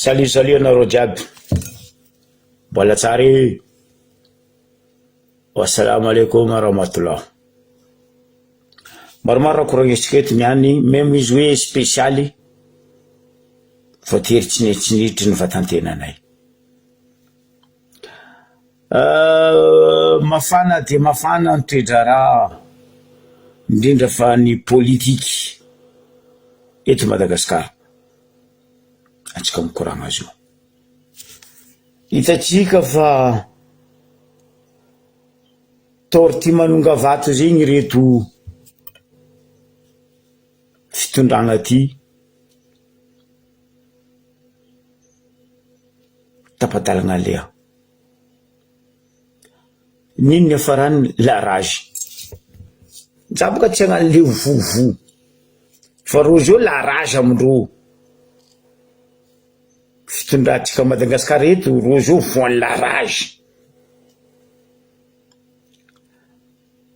Salut salut anareo jiaby, mbola tsara e! Wassalamo alaikum warahmatullah. Maromaro raha koragnintsika eto niany, meme izy hoe spesialy, voatery tsy nety tsy niditry ny vatantenanay. Mafana dia mafana ny toe-draharaha, indrindra fa ny politiky eto Madagasikara, antsika mikoragna azy io. Hitantsika fa torty manonga vato zegny ireto fitondragna ty. Tapa-dalana aleha. N'inona niafarany la rage. Za boka tsy hagnano le vovo fa reo zao la rage amindreo. Fitondrantsika Madagascar eto reo zao voan'ny la rage.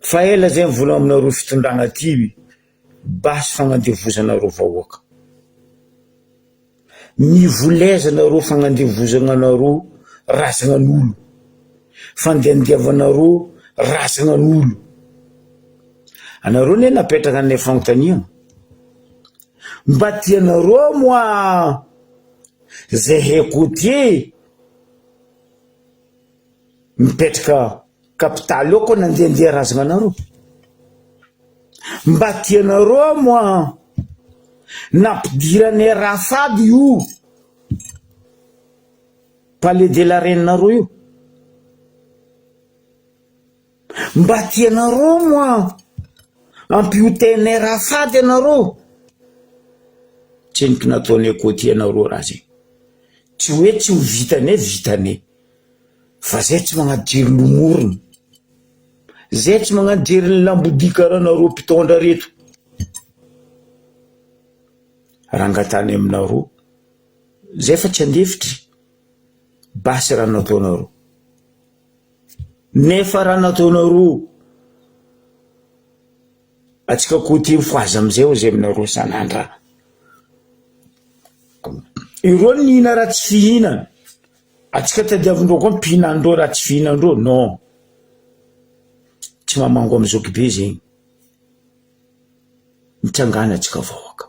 Fa ela zay mivolagna aminareo fitondragna ty basy fagnandevozanareo vahoaka. Mivoleza nareo fagnandevozagna anareo razagnan'olo, fandiandiavanareo razagnan'olo. Anareo anie napetraka an'ilay fanontaniana, mba tianareo moa zay haiko ty mipetraka Capitale eo koa nandehandeha razagna anareo? Mba tianareo moa nampidiranay rafady io palais de la reine nareo io? Mba tianareo moa ampiotenay rafady anareo? Tsendriky nataonay côtier anareo raha zegny, tsy hoe tsy ho vitanay vitanay. Fa zay tsy magnano jery lomorina, zay tsy magnano jery ny lambodia karaha nareo mpitondra reto, raha angatahany aminareo, zay fa tsy andefitry, basy raha nataonareo, nefa raha nataonareo, atsika koa ty mifohaza amizay hozy aminareo sanandra, ireo nihina raha tsy fihinana. Atsika tadiavindreo koa mpihinandreo raha tsy fihinandreo non tsy mamango am zoky be zegny mitsangana atsika vahoaka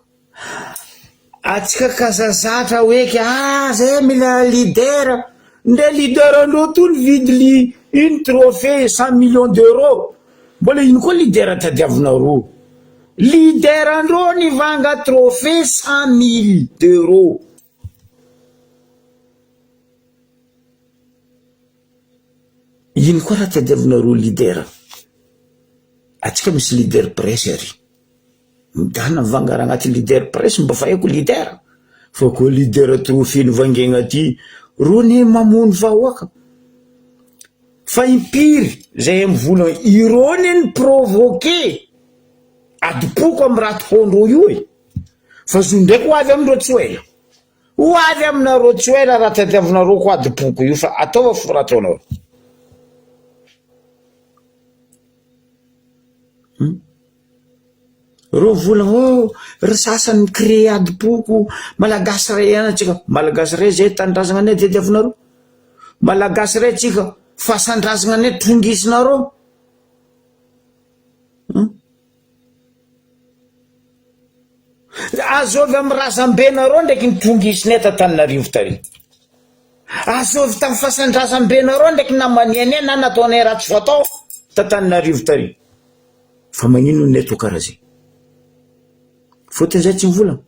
atsika kasa zatra hoeky ah zay mila leader ndre leader andreo to nividy li ino trophée cent millions d'euros mbola ino koa leader tadiavinareo leader andreo nivanga trophée cent mille d'euros. Ino koa raha tadiavinareo leader? Atsika misy leader presse ary. Midana mivangara agnaty leader presse mba fa haiko leader. Fa koa leader trophée novangaigna aty, reo anie mamono vahoaka. Fa impiry zahay mivolagna, ireo anie ni-provoquer adim-poko amy raha ataondreo io e. Fa zo ndraiky ho avy amindreo tsy ho ela. Ho avy aminareo tsy ho ela raha tadiavinareo ko adim-poko io fa ataova fo raha ataonareo. Hum. Reo vola oh ry sasany mi-créer adim-poko, malagasy ray ihany antsika, malagasy ray zay tanindrazagna anay tadiavinareo, malagasy ray tsika fasan-drazagna anay trongisinareo. Hum. Azovy amin'ny razambenareo ndraiky ny trongisinay t'Antananarivo tary. Azovy tamin'ny fasan-drazambenareo ndraiky namanianay na nataonay ratsy fatao t'Antananarivo tary. Fa magnino ny atao karaha zay? Fôtony zay tsy mivolagna.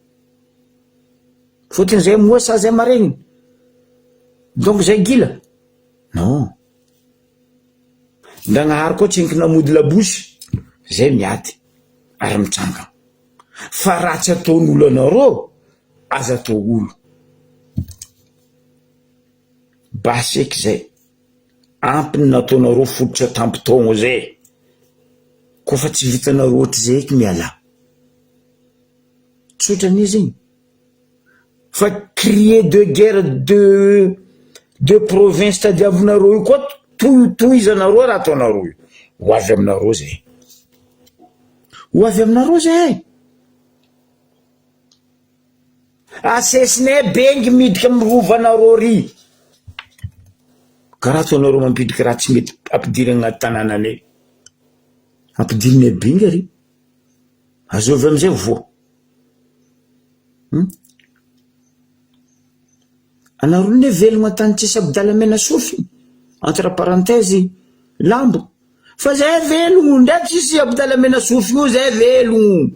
Fôtony zay moa sa zay maregniny. Donc zay gila? Non. Ndragnahary koa tsy entina mody labosy zay miady ary mitsangana fa raha tsy ataon'olo anareo aza atao olo basy eky zay ampy ny nataonareo fototra tampitaogno zay koa fa tsy vitanareo ohatr'izay eky mialà tsotra anie zegny. Fa crie de guerre de de province tadiavinareo io koa tohitohizanareo raha ataonareo io. Ho avy aminareo zay. Ho avy aminareo zay. Asesinay bengy miditra am rovanareo ry. Karaha ataonareo mampiditra raha tsy mety ampidirina agnaty tanànanay. Ampidirinay bengy ary. Azovy amizay voa. Hum. Anareo ne velogna tany tsisy abdala mena sofiny, entre parenthèse lambo, fa zahay velogno ndray tsisy abdala mena sofiny io zahay velogno,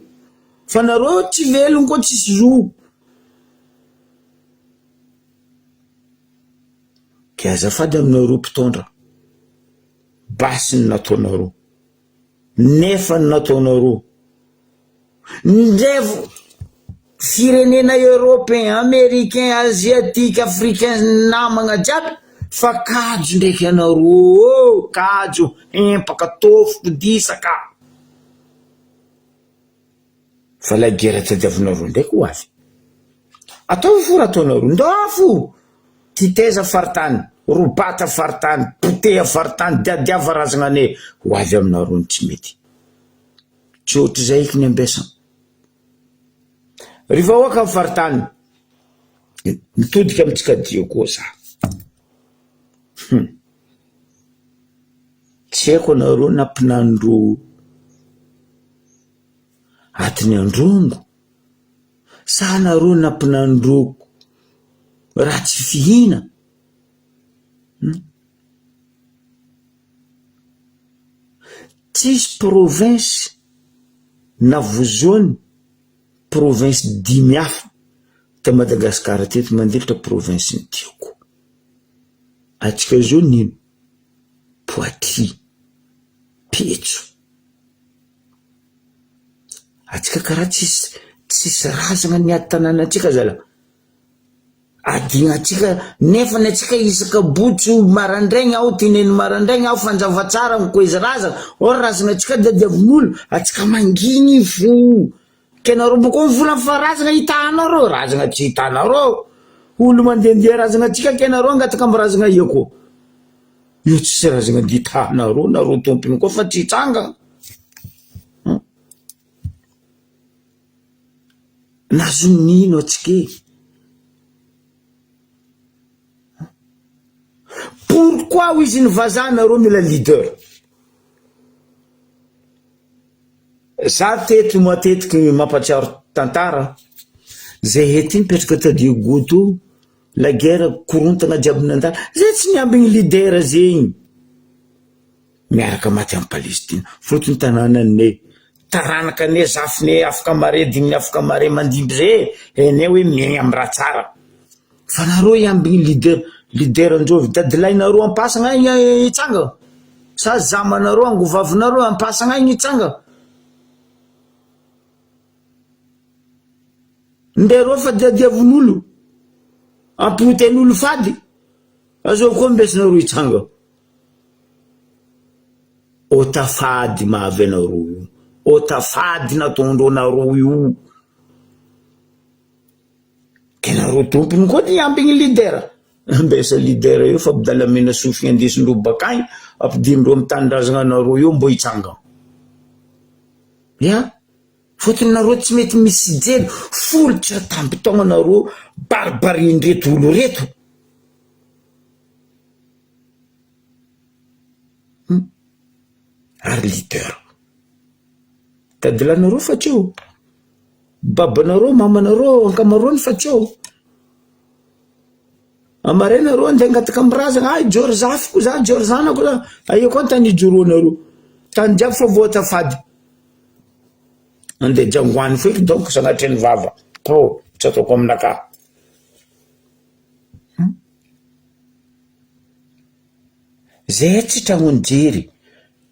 fa nareo tsy velogno koa tsisy zo. Ke azafady aminareo mpitondra, basy ny nataonareo. Nefa ny nataonareo. Ndrevo firenena européen, américain, asiatique, africain namagna jiaby fa kajo ndraiky anareo ô, kajo, hempaka, tôfoko, disaka. Fa la guerre tadiavinareo ndraiky ho avy. Ataovy fo raha ataonareo, ndao fo! Titeza faritany, robata faritany, poteha faritany, diadiava razagna anie ho avy aminareo ny tsy mety. Tsy ohatr'izay eky ny ambesagna. Ry vahoaka ny faritany, mitodika amintsika Diego za. Hum. Tsy haiko anareo na mpinandro atiny androngo sa nareo nampinandroko raha tsy fihina hum tsisy province na vozony province dimy hafa ta Madagasikara teto mandilitra province ny Diego atsika zao nino Poitie Petso Atsika karaha tsisy tsisy razagna miady tanànantsika zala. Adinantsika nefa ny antsika isaka botso marandraigny ao tineny marandraigny ao fanjava tsara mikoezy razagna or razagna antsika diadiavin'olo atsika mangigny fo ke nareo boko mivolagna fa razagna hitanareo razagna tsy hitanareo olo mandehandeha razagna antsika ke nareo angataka am razagna ia koa io tsisy razagna de hitanareo nareo tompony koa fa tsy hitsangana. Nahazo nino antsika e! Pourquoi hoy izy ny vazaha nareo mila leader? Za teto matetiky mampatsiaro tantara, zay ety mipetraka ta Diego to, la guerre korontana jiaby nandalo, zay tsy niambigny leader zegny. Miaraka maty any Palestine. Fotony tanànanay, taranaka anay, zafinay afaka mare, dininay afaka mare mandimby zay e, hainay hoe miaigna amy raha tsara. Fa nareo hiambigny leader, leader anjovy, dadilahinareo ampasagna agny hitsangana? Sa zamanareo, angovavinareo ampasagna agny hitsangana? Ndre reo fa diadiavin'olo, ampihoten'olo fady, azovy koa ambesinareo hitsangana. Ota fady mahavy anareo io, ota fady nataondreo nareo io, ke nareo tompony koa ty ambigny leader, ambesa leader io fa abdala mena sofigny andesindreo bakagny ampidinindreo amy tanindrazagna anareo io mbô hitsangana, ya fôtony nareo tsy mety misy jery folo tsy atamby taogno nareo baribariandreto olo reto. Hum ary leader. Dadilahinareo fa tsy eo, babanareo, mamanareo ankamaroany fa tsy eo. Amaray nareo andeha hangataka amin'ny razana, ah hijoro zafiko za, hijoro zanako za, aia koa ny tany hijoroanareo, tany jiaby fa voatafady. Andeha jangoany feky donc sanatria ny vava, pro tsy ataoko aminakahy. Zay tsy tragnon'i jery,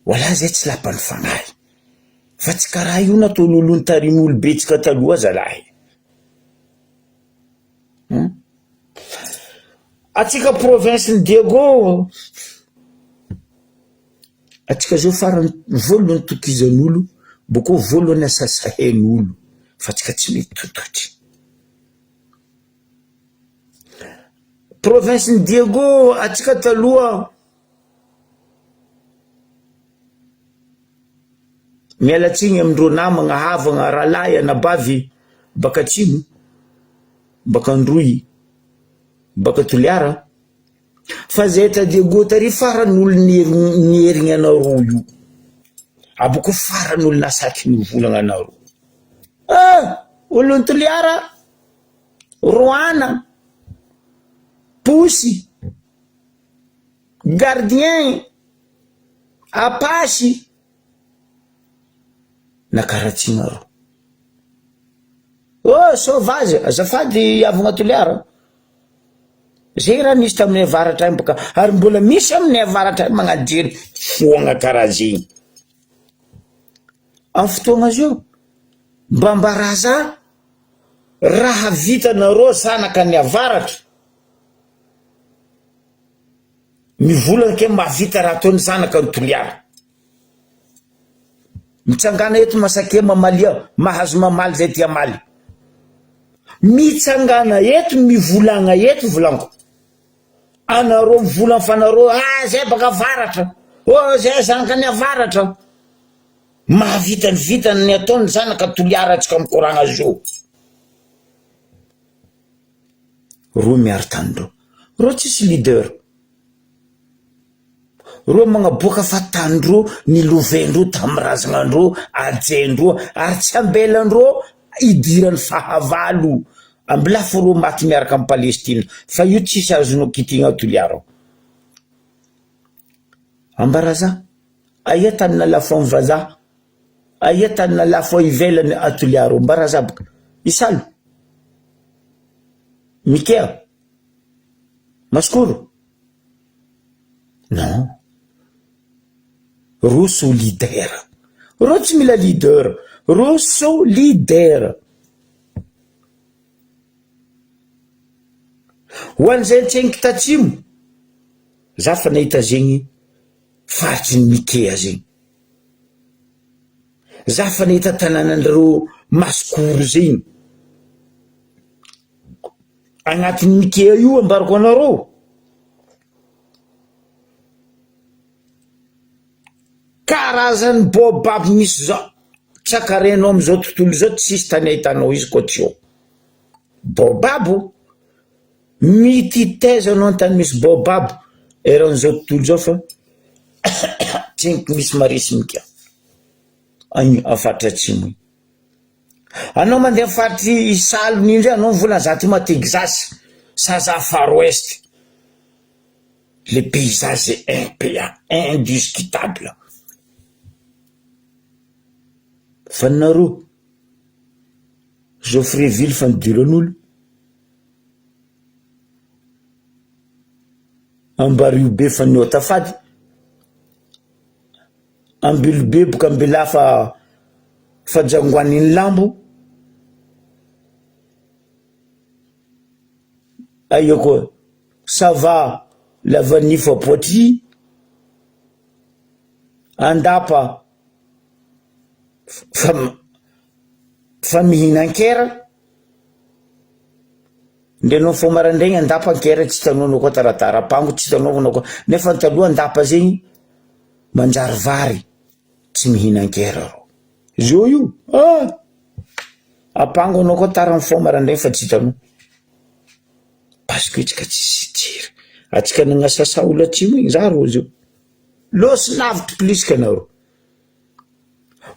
wala zay tsy lapan'ny fagnahy, fa tsy karaha io nataon'olo nitarimy olobetsika taloha zalahy e! Atsika province-n'i Diego, atsika zao farany voalohany tokizan'olo, bôkô voalohany asasahen'olo, fa atsika tsy mety tototry. Province-n'i Diego atsika taloha miala tsiny amindreo namagna, havagna, rahalahy, anabavy baka atsimo. Baka Androy, baka Toliara, fa zay tra Diego tary farany olo nierigny anareo io, abako farany olo nasaky nivolagna anareo. Ah! Olon'i Toliara, Roana, Posy, Gardien, Apasy, nakaratsianareo. Oh sauvage, azafady avogna Toliara. Zay raha nisy taminay avaratra any boka ary mbola misy aminay avaratra any magnajery foagna karaha zegny. Amin'ny fotoagna zio mba mbaraza raha vitanareo zanaka ny avaratra mivolagna ke mahavita raha ataony zanaka ny Toliara. Mitsangàna eto Masake mamalia, mahazo mamaly zay tia hamaly. Mitsangàna eto mivolagna eto volaniko. Anareo mivolagna fa nareo ah zay baka avaratra, oh zay zanaka ny avaratra. Mahavita ny vitany ny ataony zanaka Toliara antsika mikoragna zao. Roa miaro tanindreo. Reo tsisy leader. Reo magnaboaka fa tanindreo ny lovendreo tamy razagnandreo ajaindreo ary tsy ambelandreo hidirany fahavalo ambilafy reo maty miaraka am Palestine fa io tsisy azonao kitihina Toliara ao. Ambaraza, aia tany nalafo am vazaha, aia tany nalafo ivelany a Toliara ao, Ambaraza boka, Isalo, Mikea, Masikoro. Non. Reo solidaire. Reo tsy mila leader. Reo solidaire. Ho an'izay antseniko tatsimo, za fa nahita zegny faritry ny Mikea zegny. Za fa nahita tanànan'ireo Masikoro zegny. Agnatin'ny Mikea io ambarako anareo. Karazan'ny baobab misy zao tsakarenao amin'izao tontolo izao tsisy tany ahitanao izy koa tsy eo. Baobab mititaiza anao an-tany misy baobab eran'izao tontolo izao fa tsy misy marisy mika any amin'ny faritra atsimo iny. Anao mandeha amin'ny faritry Isalony indray anao mivolana za ty ma Texas sa za Far West. Le paysage est impa indiscutable. Fa nareo Geoffreyville fa nidiran'olo Ambario be fa niota fady Ambilobe boka Ambilaha fa fa jangoaniny lambo Aia koa ça va lavanifo Poitry Andapa fa fa mihinan-kera Ndre anao mifoha maraindraigny Andapa an-kera tsy hitanao anao koa taratara Ampango tsy hitanao anao koa nefa ny taloha Andapa zegny manjary vary tsy mihinan-kera rô zao io ah! Ampango anao koa tara mifoha maraindraigny fa tsy hitanao parce que tsika tsisy jery atsika nagnasasa olo atsimo igny za rô zio lôsy lavitry plus que anareo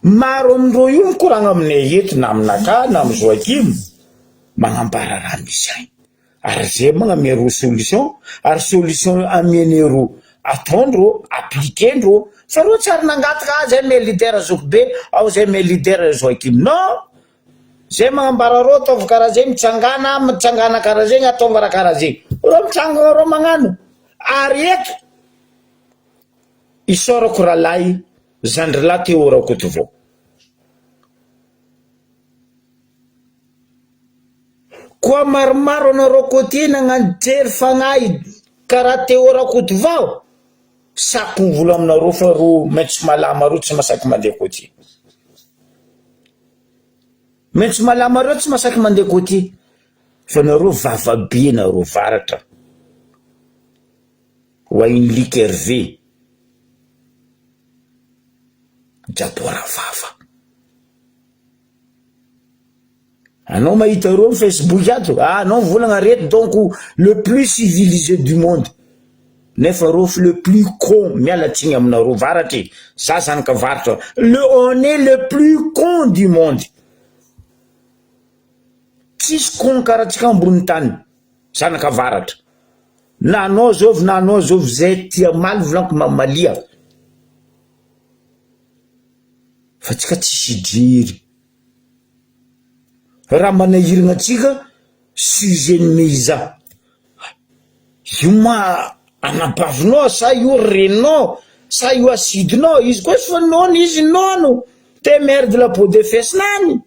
maro amindreo io mikoragna aminay eto na aminakahy na amy Joakim magnambara raha misy agny ary zay magnamia reo solution ary solution amian'ireo ataondreo appliquer-ndreo fa reo tsy ary nangataka ah zay me leader zokibe ao zay me leader Joakim non zay magnambara reo ataovy karaha zay mitsangana mitsangana karaha zegny ataova raha karaha zegny reo mitsangana reo magnano ary eto isaorako rahalahy zandrilahy Théo Rakotovao Koa maromaro anareo côtier nagnano jery fagnahy karaha Théo Rakotovao, sako mivola aminareo fa ro maitso malama reo tsy masaky mandeha côtier. Maitso malama reo tsy masaky mandeha côtier fa nareo vava be nareo varatra. Wainlick Hervé Jabora vava. Anao mahita reo am Facebook ato, ah anao mivolagna reto donc le plus civilisé du monde nefa reo le plus con miala tsiny aminareo varatra e, za zanaka varotra le on est le plus con du monde, tsisy con karaha tsika ambony tany zanaka varatra, na anao zôvy na anao zôvy zay tia maly volaniko mamalia fa tsika tsisy jery. Raha manahirana antsika sujet ny Meiza io ma anabavinao sa io reninao sa io asidinao izy koa fa nono izy nono te merde la peau de fesse nany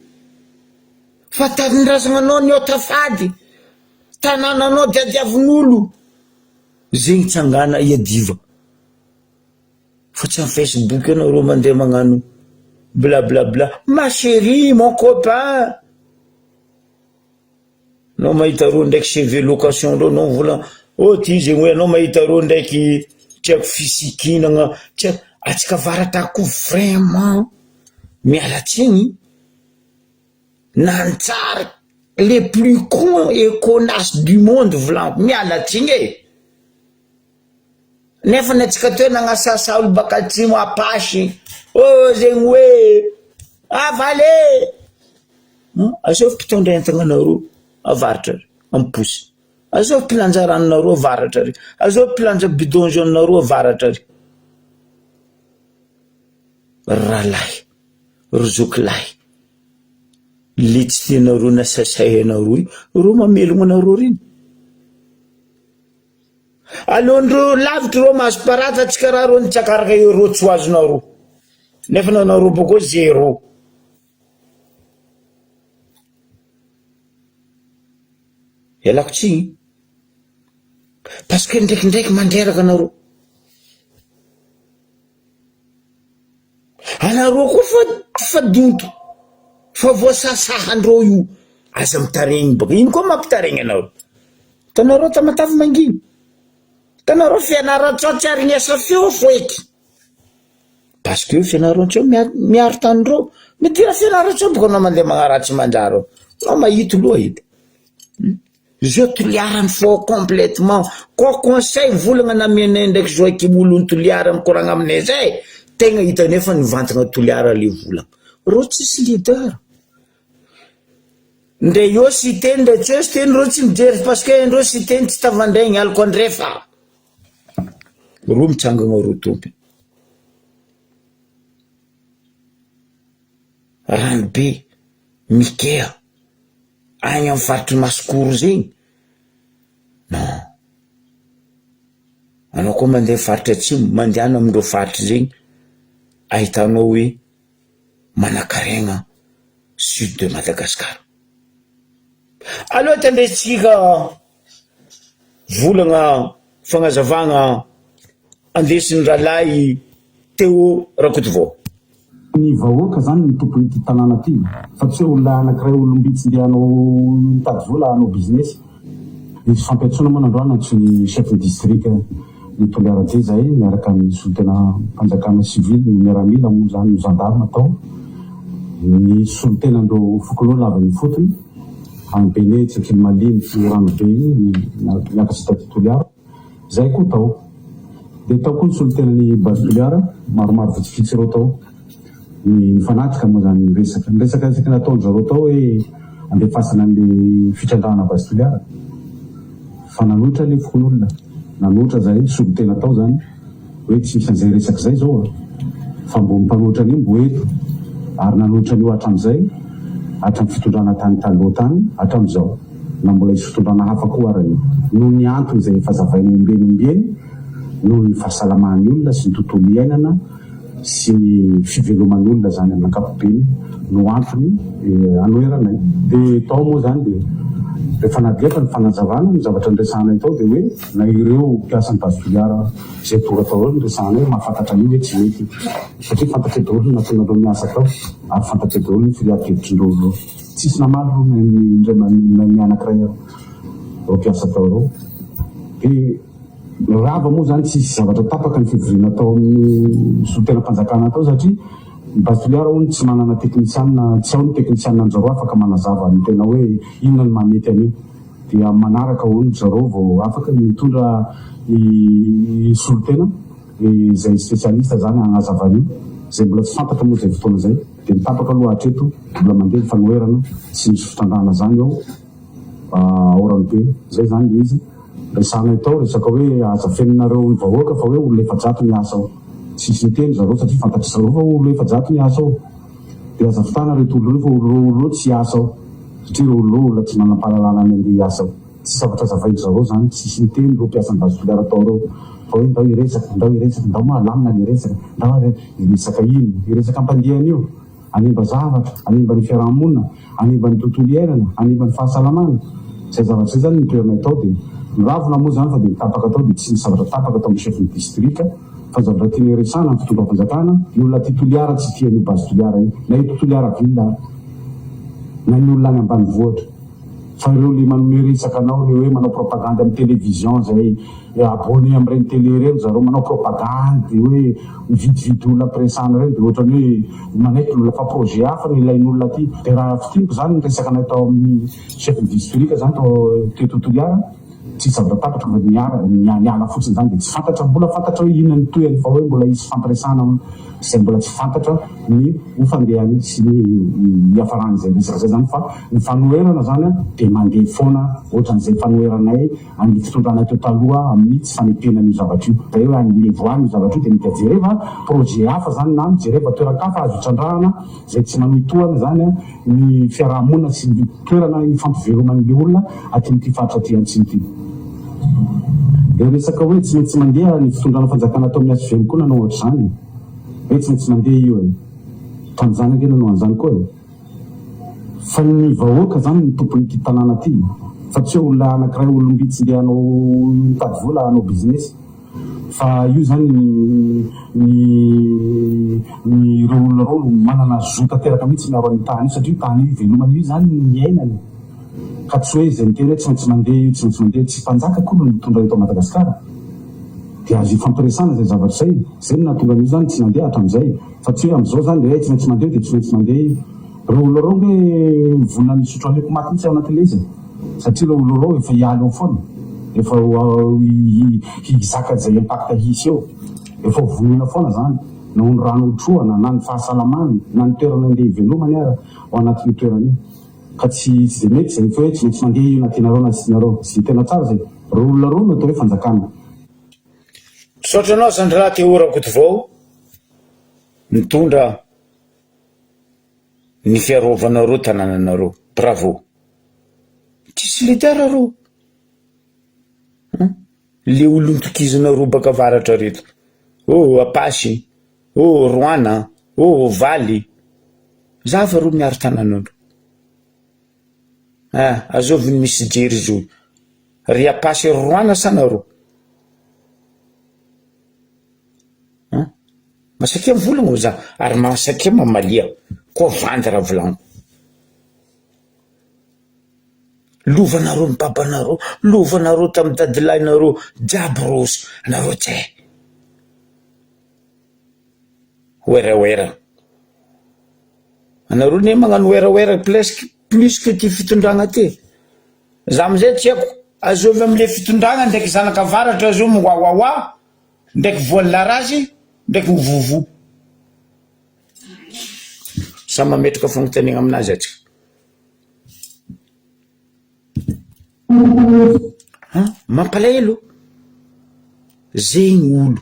fa tanindrazana ny ota fady tanànanao diadiavin'olo zegny tsangana iadiva. Fa tsy am Facebook eo nareo mandeha magnano blablabla ma cherie, mon copain, anao mahita reo ndraiky CV location reo anao mivolagna oh ty zegny hoe anao mahita reo ndraiky tiako fisikinagna tsy haiko, atsika avaratra koa vraiment miala tsiny nanjary les plus con et connasse du monde volagniko miala tsiny e. Nefa ny antsika teo nagnasasa olo baka atsimo apasy oh zegny hoe avaly e! Asaivo mpitondra entagna anareo avaratra ary am posy, asaivo mpilanja ranonareo avaratra ary, asaivo mpilanja bidon jaune nareo avaratra ary. Ry rahalahy, ry zokilahy, le tsy tianareo nasasainareo io, reo mamelogno anareo regny. Aleondreo lavitra reo mahazo parata tsy karaha reo nitsakaraka euro tsy ho azonareo nefa nanareo boko zero. Ialako tsiny parce que ndraikindraiky mandreraka anareo. Anareo koa fa fa donto fa voasasahandreo io aza mitaregny baka ino koa mampitaregny anareo tanareo tamatave manginy tanareo fianarantsoa tsy arignesa feo foeky parce que fianarantsoa miaro tanindreo midira fianarantsoa baka anao mandeha magnaratsy mandrara anao mahito loha edy. Zao Toliara ny faux complètement koa conseil volagna namianay ndraiky Joachim olon'ny Toliara mikoragna aminay zay tegna hitanay fa nivantagna Toliara le volagna reo tsisy leader ndre eo Siteny ndre tsy eo Siteny reo tsy mijery parce que ndreo Siteny tsy tavandraigny aliko andrefa reo mitsangagna reo tompony ranobe mikea Agny am faritry Masikoro zegny, non, anao koa mandeha faritra atsimo, mandehana amindreo faritry zegny, ahitanao hoe manakaregna sud de Madagascar. Aleo tandresintsika volagna fagnazavagna andesin'ny rahalahy Théo Rakotovao. Ny vahoaka zany no tompon'ity tanàna ty fa tsy hoe olona anakiray olom-bitsy ndeha hanao hitady vola hanao business. Nisy fampiantsoana moa nandroany nantsoin'ny chef ny district ny Toliara J zahay niaraka amin'ny solontenam-panjakana civil ny miaramila moa zany ny gendarme tao ny solontenan'ireo fokonolona avy any ifotony any Benetsy, Ankilimaliny, Ranobe iny niakatra taty Toliara. Zay koa tao. Dia tao koa ny solontenan'i Base Toliara, maromaro vitsivitsy ireo tao. Ny nifanatrika moa izany ny resaka. Ny resaka isaky nataon-dry zareo tao hoe andefasana an'ilay fitrandrahana Base Toliara. Fa nanohitra ilay fokonolona. Nanohitra zahay solontena tao izany hoe tsy misy an'izay resaka izay izao a! Fa mbo ny mpanohitra an'io mbo eto. Ary nanohitra an'io hatramin'izay, hatramin'ny fitondrana tany taloha tany, hatramin'izao. Na mbola hisy fitondrana hafa koa ara io. Noho ny antony izay efa zavaina ombieny ombieny, noho ny fahasalaman'ny olona sy ny tontolo iainana sy ny fiveloman'ny olona izany amin'ny ankapobeny no antony anoheranay. Dia tao moa izany dia rehefa nalefa ny fanazavana, ny zavatra niresahanay tao dia hoe na ireo mpiasan'ny Base Toliara izay tonga tao ireo no niresahanay hoe mahafantatra an'io hoe tsy mety io. Satria fantatray daholo ny nahatonga an'ireo miasa tao ary fantatray daholo ny firehan-kevitr'ireo ireo. Tsisy namaly aloha na ny indray na ny anankiray ary ireo mpiasa tao ireo. Dia rava moa izany tsisy zavatra tapaka ny fivoriana tao amin'ny solontenam-panjakana tao satria. Ny Base Toliara hono tsy manana teknisianina, tsy ao ny teknisianina an-jareo afaka manazava ny tena hoe inona no mahamety an'io. Dia amin'ny manaraka hono ry zareo vao afaka ny mitondra ny solontena izay spécialiste izany hanazava an'io. Izay mbola tsy fantatra moa izay fotoana izay. Dia ny tapaka aloha hatreto mbola mandeha ny fanoherana, tsy misy fitrandrahana izany ao. Ao Ranobe. Zay zany le izy. Resahanay tao resaka hoe aza afeninareo ny vahoaka fa hoe olona 400 miasa ao. Tsisy niteny zareo satria fantatry zareo fa olona 400 miasa ao. Dia aza fitana reto olona ireo fa ireo olona ireo tsy hiasa ao. Satria ireo olona ireo olona tsy manam-pahalalana ny andeha hiasa ao. Tsisy zavatra azavain-dry zareo zany. Tsisy niteny ireo mpiasan'ny Base Toliara tao ireo. Fa hoe ndao hiresaka, ndao hiresaka, ndao moa alamina ny resaka, ndao ary hiresaka inona? Hiresaka ampandeha an'io? Hanimba zavatra, hanimba ny fiaraha-monina, hanimba ny tontolo iainana, hanimba ny fahasalamana. Izay zavatra izay izany no toerana atao dia niravona moa izany fa dia nitapaka tao dia tsy nisy zavatra tapaka tao amin'ny chef ny distrika fa ny zavatra tiana hiresahana ny fitondram-panjakana, ny olona aty Toliara tsy tia an'io base Toliara io na eto Toliara ville ary na ny olona any ambanivohitra. Fa ireo le manome resaka anao le hoe manao propagandy amin'ny télévision zay abonné amin'ireny télé ireny zareo manao propagandy hoe mividividy olona ampiresahana ireny de ohatrany hoe manaiky ny olona fa projet hafa no ilain'olona aty. De raha fintiniko zany ny resaka anay tao amin'ny chef de district zany tao teto Toliara Tsy zavatra tapaka fa niara niala fotsiny zany dia tsy fantatra mbola fantatra hoe inona ny tohiny fa hoe mbola hisy fampiresahana izay mbola tsy fantatra ny ho fandehany sy ny hiafaran'izay resaka izay zany fa ny fanoherana zany dia mandeha foana ohatran'izay fanoheranay an'ny fitondrana teo taloha amin'ny tsy fanekena an'io zavatra io dia hoe any voany io zavatra io dia mety jereva projet hafa zany na mijereva toeran-kafa azo itrandrahana izay tsy manohitohana izany ny fiaraha-monina sy ny toerana ifampiveloman'ny olona aty amin'ity faritra aty Antsimo ity. Ilay resaka hoe tsy maintsy mandeha ny fitondrana fanjakana tao amin'ny HVM koa nanao ohatr'izany e. Hoe tsy maintsy mandeha io e. Tamin'izany ange nanao an'izany koa e. Fa ny vahoaka izany no tompon'ity tanàna ity fa tsy hoe olona anankiray olom-bitsy ndeha hanao hitady vola hanao business. Fa io zany ny ny ireo olona ireo no manana zo tanteraka mihitsy miaro an'io tany io satria io tany io ivelomany io zany no iainany ka tsy hoe izay miteny hoe tsy maintsy mandeha io tsy maintsy mandeha tsy mpanjaka akory no mitondra eto Madagasikara dia azo ifampiresahana izay zavatra izay izay no nahatonga an'io zany tsy nandeha hatramin'izay fa tsy hoe amin'izao zany hoe tsy maintsy mandeha dia tsy maintsy mandeha io Ireo olona ireo ange vonona ny hisotro aleoko maty mihitsy ao anatin'ilay izy e! Satria ireo olona ireo efa hiala eo foana, efa hizaka izay impact hisy eo, efa ho vonoina foana izany, na ho ny rano hotrohana, na ny fahasalamany, na ny toerana andeha hivelomany ara ao anatin'io toerana io. Ka tsy tsy dia mety izay hoe tsy maintsy mandeha io na tianareo na tsy tianareo. Tsy dia tena tsara izay. Ireo olona ireo no atao hoe fanjakana. Misaotra anao Sandra Théo Rakotovao nitondra ny fiarovanareo tanananareo bravo tsisy leader reo an le olon-tokizanareo baka avaratra reto oh apasy oh roana oh valy za fa reo miaro tanananareo ah azovy ny misy jery zao ry apasy ry roana sa nareo An! Masakia mivolagna hoy za ary masakia mamalia koa vandy raha volagniko. Lovanareo ny babanareo, lovanareo tamin'ny dadilahinareo jiaby rose, anareo tsy hay. Werawera. Anareo ne magnano werawera presque plus que ty fitondragna ty. Za amizay tsy haiko, azovy amle fitondragna ndraiky zanak'avaratra zao miwawawa. Ndraiky voan'ny larazy, ndraiky mivovo. Samy mametraka fanontaniana aminazy atsika. An, mampalahelo. Zegny olo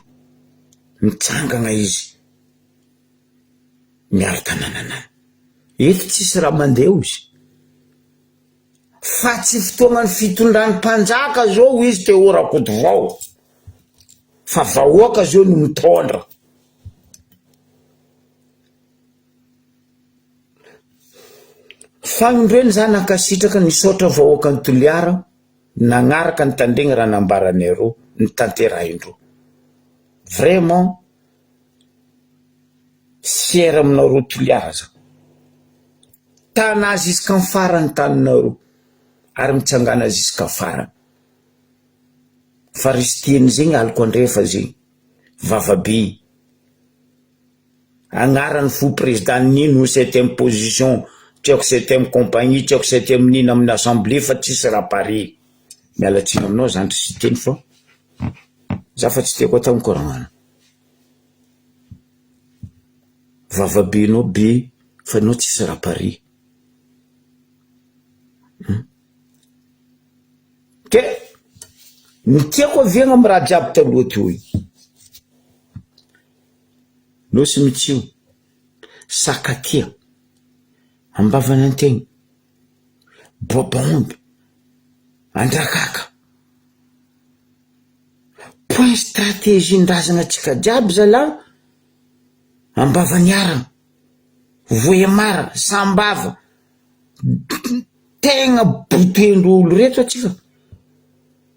mitsangana izy miaro tanànanany. Eto tsisy raha mandeha ozy. Fa tsy fotoagnan'ny fitondran'ny mpanjaka zao izy Théo Rakotovao fa vahoaka zao no mitondra. Fagnindroeny za nankasitraka nisaotra vahoakan'i Toliara nagnaraka nitandregny raha nambaranareo notanterahin-dreo. Vraiment fier aminareo Toliara za. Tana jusqu'en farany taninareo ary mitsangana jusqu'à farany. Fa ry Siteny zegny aloko andrefa zegny, vava be. Agnarany fo président nino septième position tsy haiko septième compagnie tsy haiko septième nino amin'ny assemblée fa tsisy raha pareil. Miala tsiny aminao zandry Siteny fa za fa tsy tiako atao mikoragnana. Vavabenao be fa enao tsisy raha pareil. Hum. Ke ny tiako aviagna amy raha jiaby taloha teo io. Nosy Mitsio, Sakatia, Ambavanantegna, Boabaomby, Andrakaka. Point stratégie-ndrazana antsika jiaby zalahy, Ambavaniarana, Vohemar, Sambava, tegna boten-dr'olo reto antsika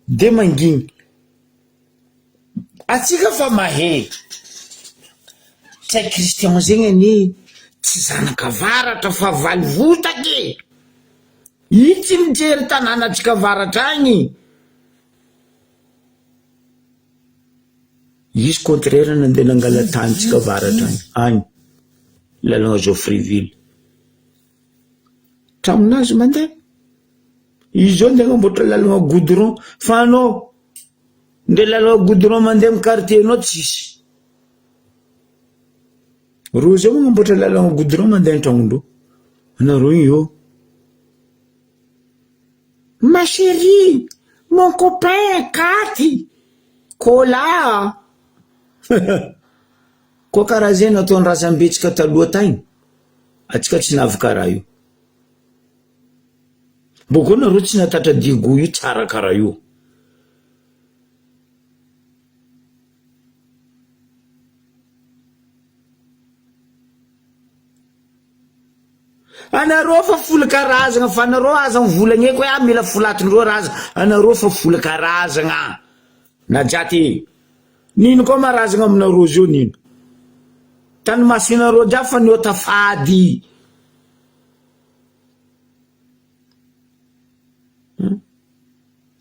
de mangigny. Atsika fa mahay. Ntsay Christian zegny anie tsy zanak'avaratra fa valivotaka e! Io tsy mijery tanànantsika avaratra agny. Izy contraire nandeha nangala tanintsika avaratra agny, agny lalagna Joffreville. Tragnon'azy mandeha. Izy zao ndeha agnamboatra lalagna goudron fa anao nde lalagna goudron mandeha amy quartier nao tsisy. Reo zao magnamboatra lalagna goudron mandeha an-tragnondreo, anareo io eo. Ma chérie, mon copain, Katy, Cola. Koa karaha zay nataon'ny razambetsika taloha tagny, atsika tsy navy karaha io. Mbô koa nareo tsy nahatatra Diego io tsara karaha io. Anareo fa folo karazagna fa anareo aza mivolagneko hoe ah mila folatindreo raza anareo fa folo karazagna Najaty nino koa ma razagna aminareo zio nino tany masinareo jiaby fa niota fady.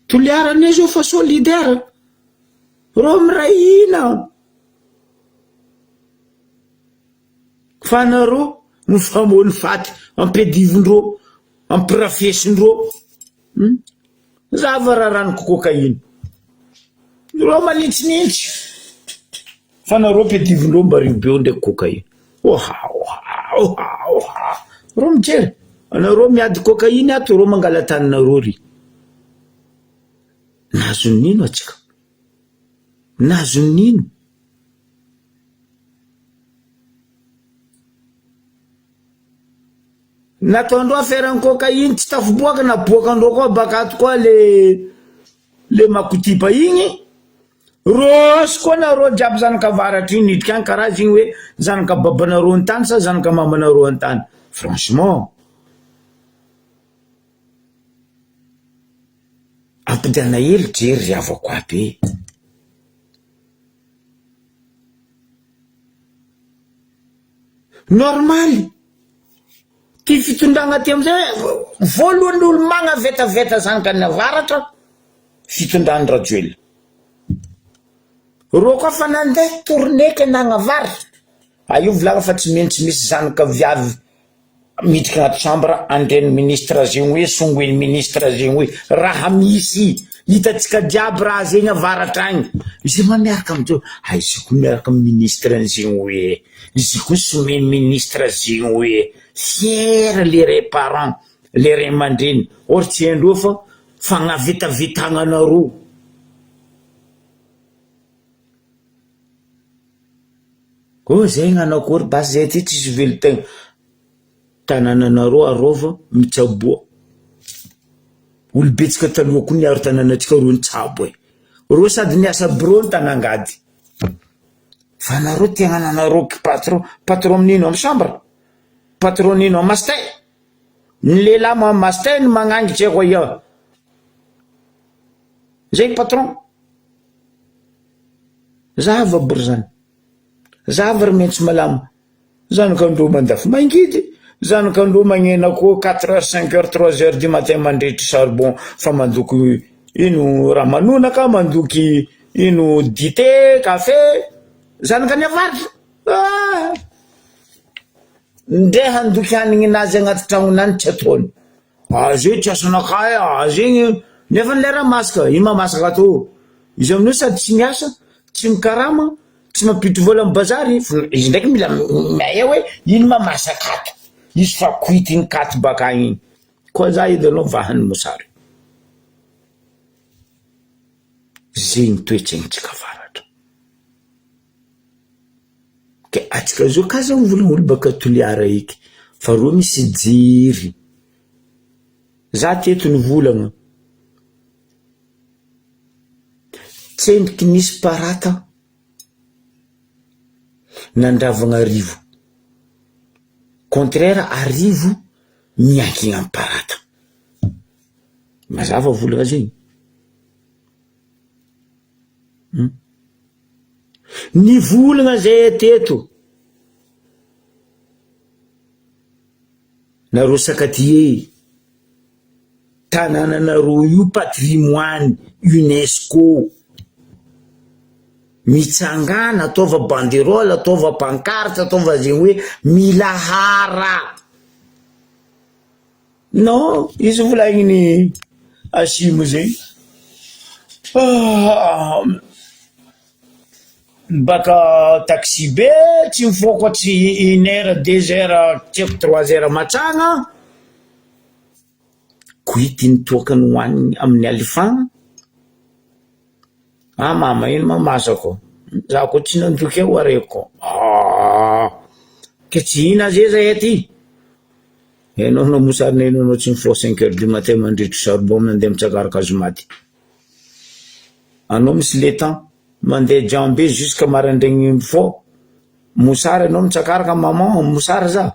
Toliara anie zao fa solidaire reo miray hina fa nareo mifamono faty ampiadivindreo ampirafesindreo hum za va raraniko cocaïne reo manintsinintsy Fa nareo mpiadivondreo mba ribeo ndraiky cocaïne. Oha oha oha oha. Reo mijery. Anareo miady cocaïne ato reo mangala taninareo ry. Nahazo nino atsika. Nahazo nino. Nataondreo affaire ny cocaïne tsy tafiboaka naboakandreo koa baka ato koa le le makotiba igny. Rosy koa nareo jiaby zanaka avaratra io niditra any karaha zegny hoe zanaka babanareo an-tany sa zanaka mamanareo an-tany franchement ampodiana hely jery ry havako aby e. Normaly ty fitondragna ty amizay voalohany olo magnavetaveta zanaka ny avaratra fitondran'i Rajoelina. Reo koa fa nandeha tournée ke nagnavaratra, ah io volagna fa tsy maintsy misy zanaka viavy miditra agnaty chambre andreny ministre zegny hoe songoiny ministre zegny hoe raha misy hitantsika jiaby raha zegny avaratra agny, izy ma miaraka amindreo, ah izy koa miaraka amy ministre zegny hoe, izy koa someny ministre zegny hoe, fier le ray parent, le ray aman-dreny, or tsy haindreo fa fagnavetavetagna anareo. Oh zay gnanao akory basy zay aty tsisy velon-tegna, tanananareo arova mitsaboa, olobetsaka taloha koa niaro tananantsika reo nitsabo e, reo sady niasa birao no tanangady, fa nareo te hagnananareo patron, patron amin'ino amy chambre? Patron n'ino amy master? Ny lehilahy ma master no magnangy tsy haiko aia, zay patron. Zava bry zany, zava ry maitso malama, zanak'androa mandafo mangidy, zanak'androa magnena koa quatre heures, cinq heures, trois heures du matin mandrehitry charbon fa mandoky ino ramanonaka, mandoky ino dite, kafe, zanakany avaratra ah! Ndre handoky hanigny nazy agnaty tragnonany tsy ataony. Azy io tsy asanakahy azy igny nefa ny lera masaka, ino ma masaka ato? Izy amin'io sady tsy miasa, tsy mikarama, tsy mampiditry vola amy bazary, izy ndraiky mila miaia hoe ino ma masaka ato, izy fa koity iny katy bakagny iny, koa za edy anao vahany mosary. Zegny toetsaintsika avaratra. Ke atsika zao ka zao mivolagna olo baka Toliara eky fa reo misy jery, za teto nivolagna, tsendriky nisy parata nandravagna arivo, contraire arivo miankigna amy parata, mazava volagna zegny. Nivolagna zay teto nareo sakatie tanànanareo io patrimoine UNESCO mitsangàna ataova banderole ataova pancarte ataova zegny hoe milahara. Non, izy volagniny Atsimo zegny. Baka taxi be tsy mifoha koa tsy une heure deux heures tsy haiko trois heures matsagna, koity ny toaka nohaniny amin'ny alifagna, ah mama ino ma masako, za koa tsy nandoky eo areko, ah ke tsy hihina ze zahay aty. Enao no mosary neny anao tsy mifoha cinq heures du matin mandrehitry charbon mandeha mitsakaraka hazomaty. Anao misy le temps mandeha jambe jusque maraindraigny mifoha, mosary anao mitsakaraka maman mosary za,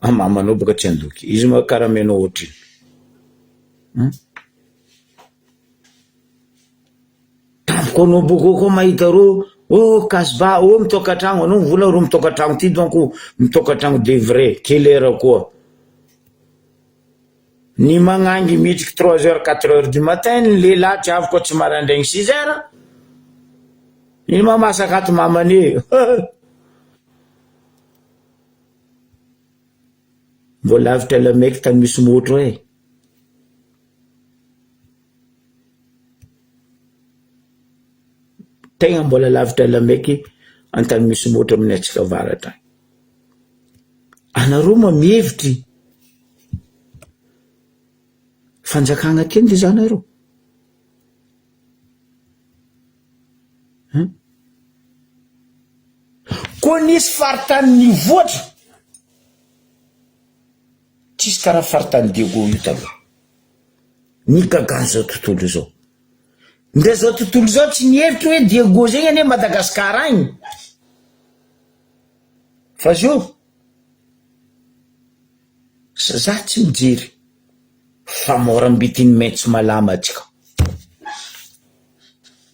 ah mamanao boka tsy andoky izy ma karamainao ohatrino hum. Tampoka anao boko koa mahita reo oh kasba oh mitokatragno anao mivola reo mitokatragno ty donc mitokatragno de vrai quelle heure koa ny magnangy mitriky trois heures quatre heures du matin ny lehilahy tsy avy koa tsy maraindraigny six heures ino ma masaka ato mamany e mbo lavitra lamaiky tany misy motro e. Tegna mbola lavitra Lameky antany misy môtro amin'ny antsika avaratra agny. Anareo ma mihevitry fanjakagna ty nge zanareo? Hein? Koa nisy faritany nivoatra, tsisy karaha faritany Diego io taloha. Nigagan'izao tontolo izao. Ndra zao tontolo izao tsy nihevitra hoe Diego zegny anie Madagascar agny. Fa zio, za tsy mijery fa mora ambitiny maitso malama atsika.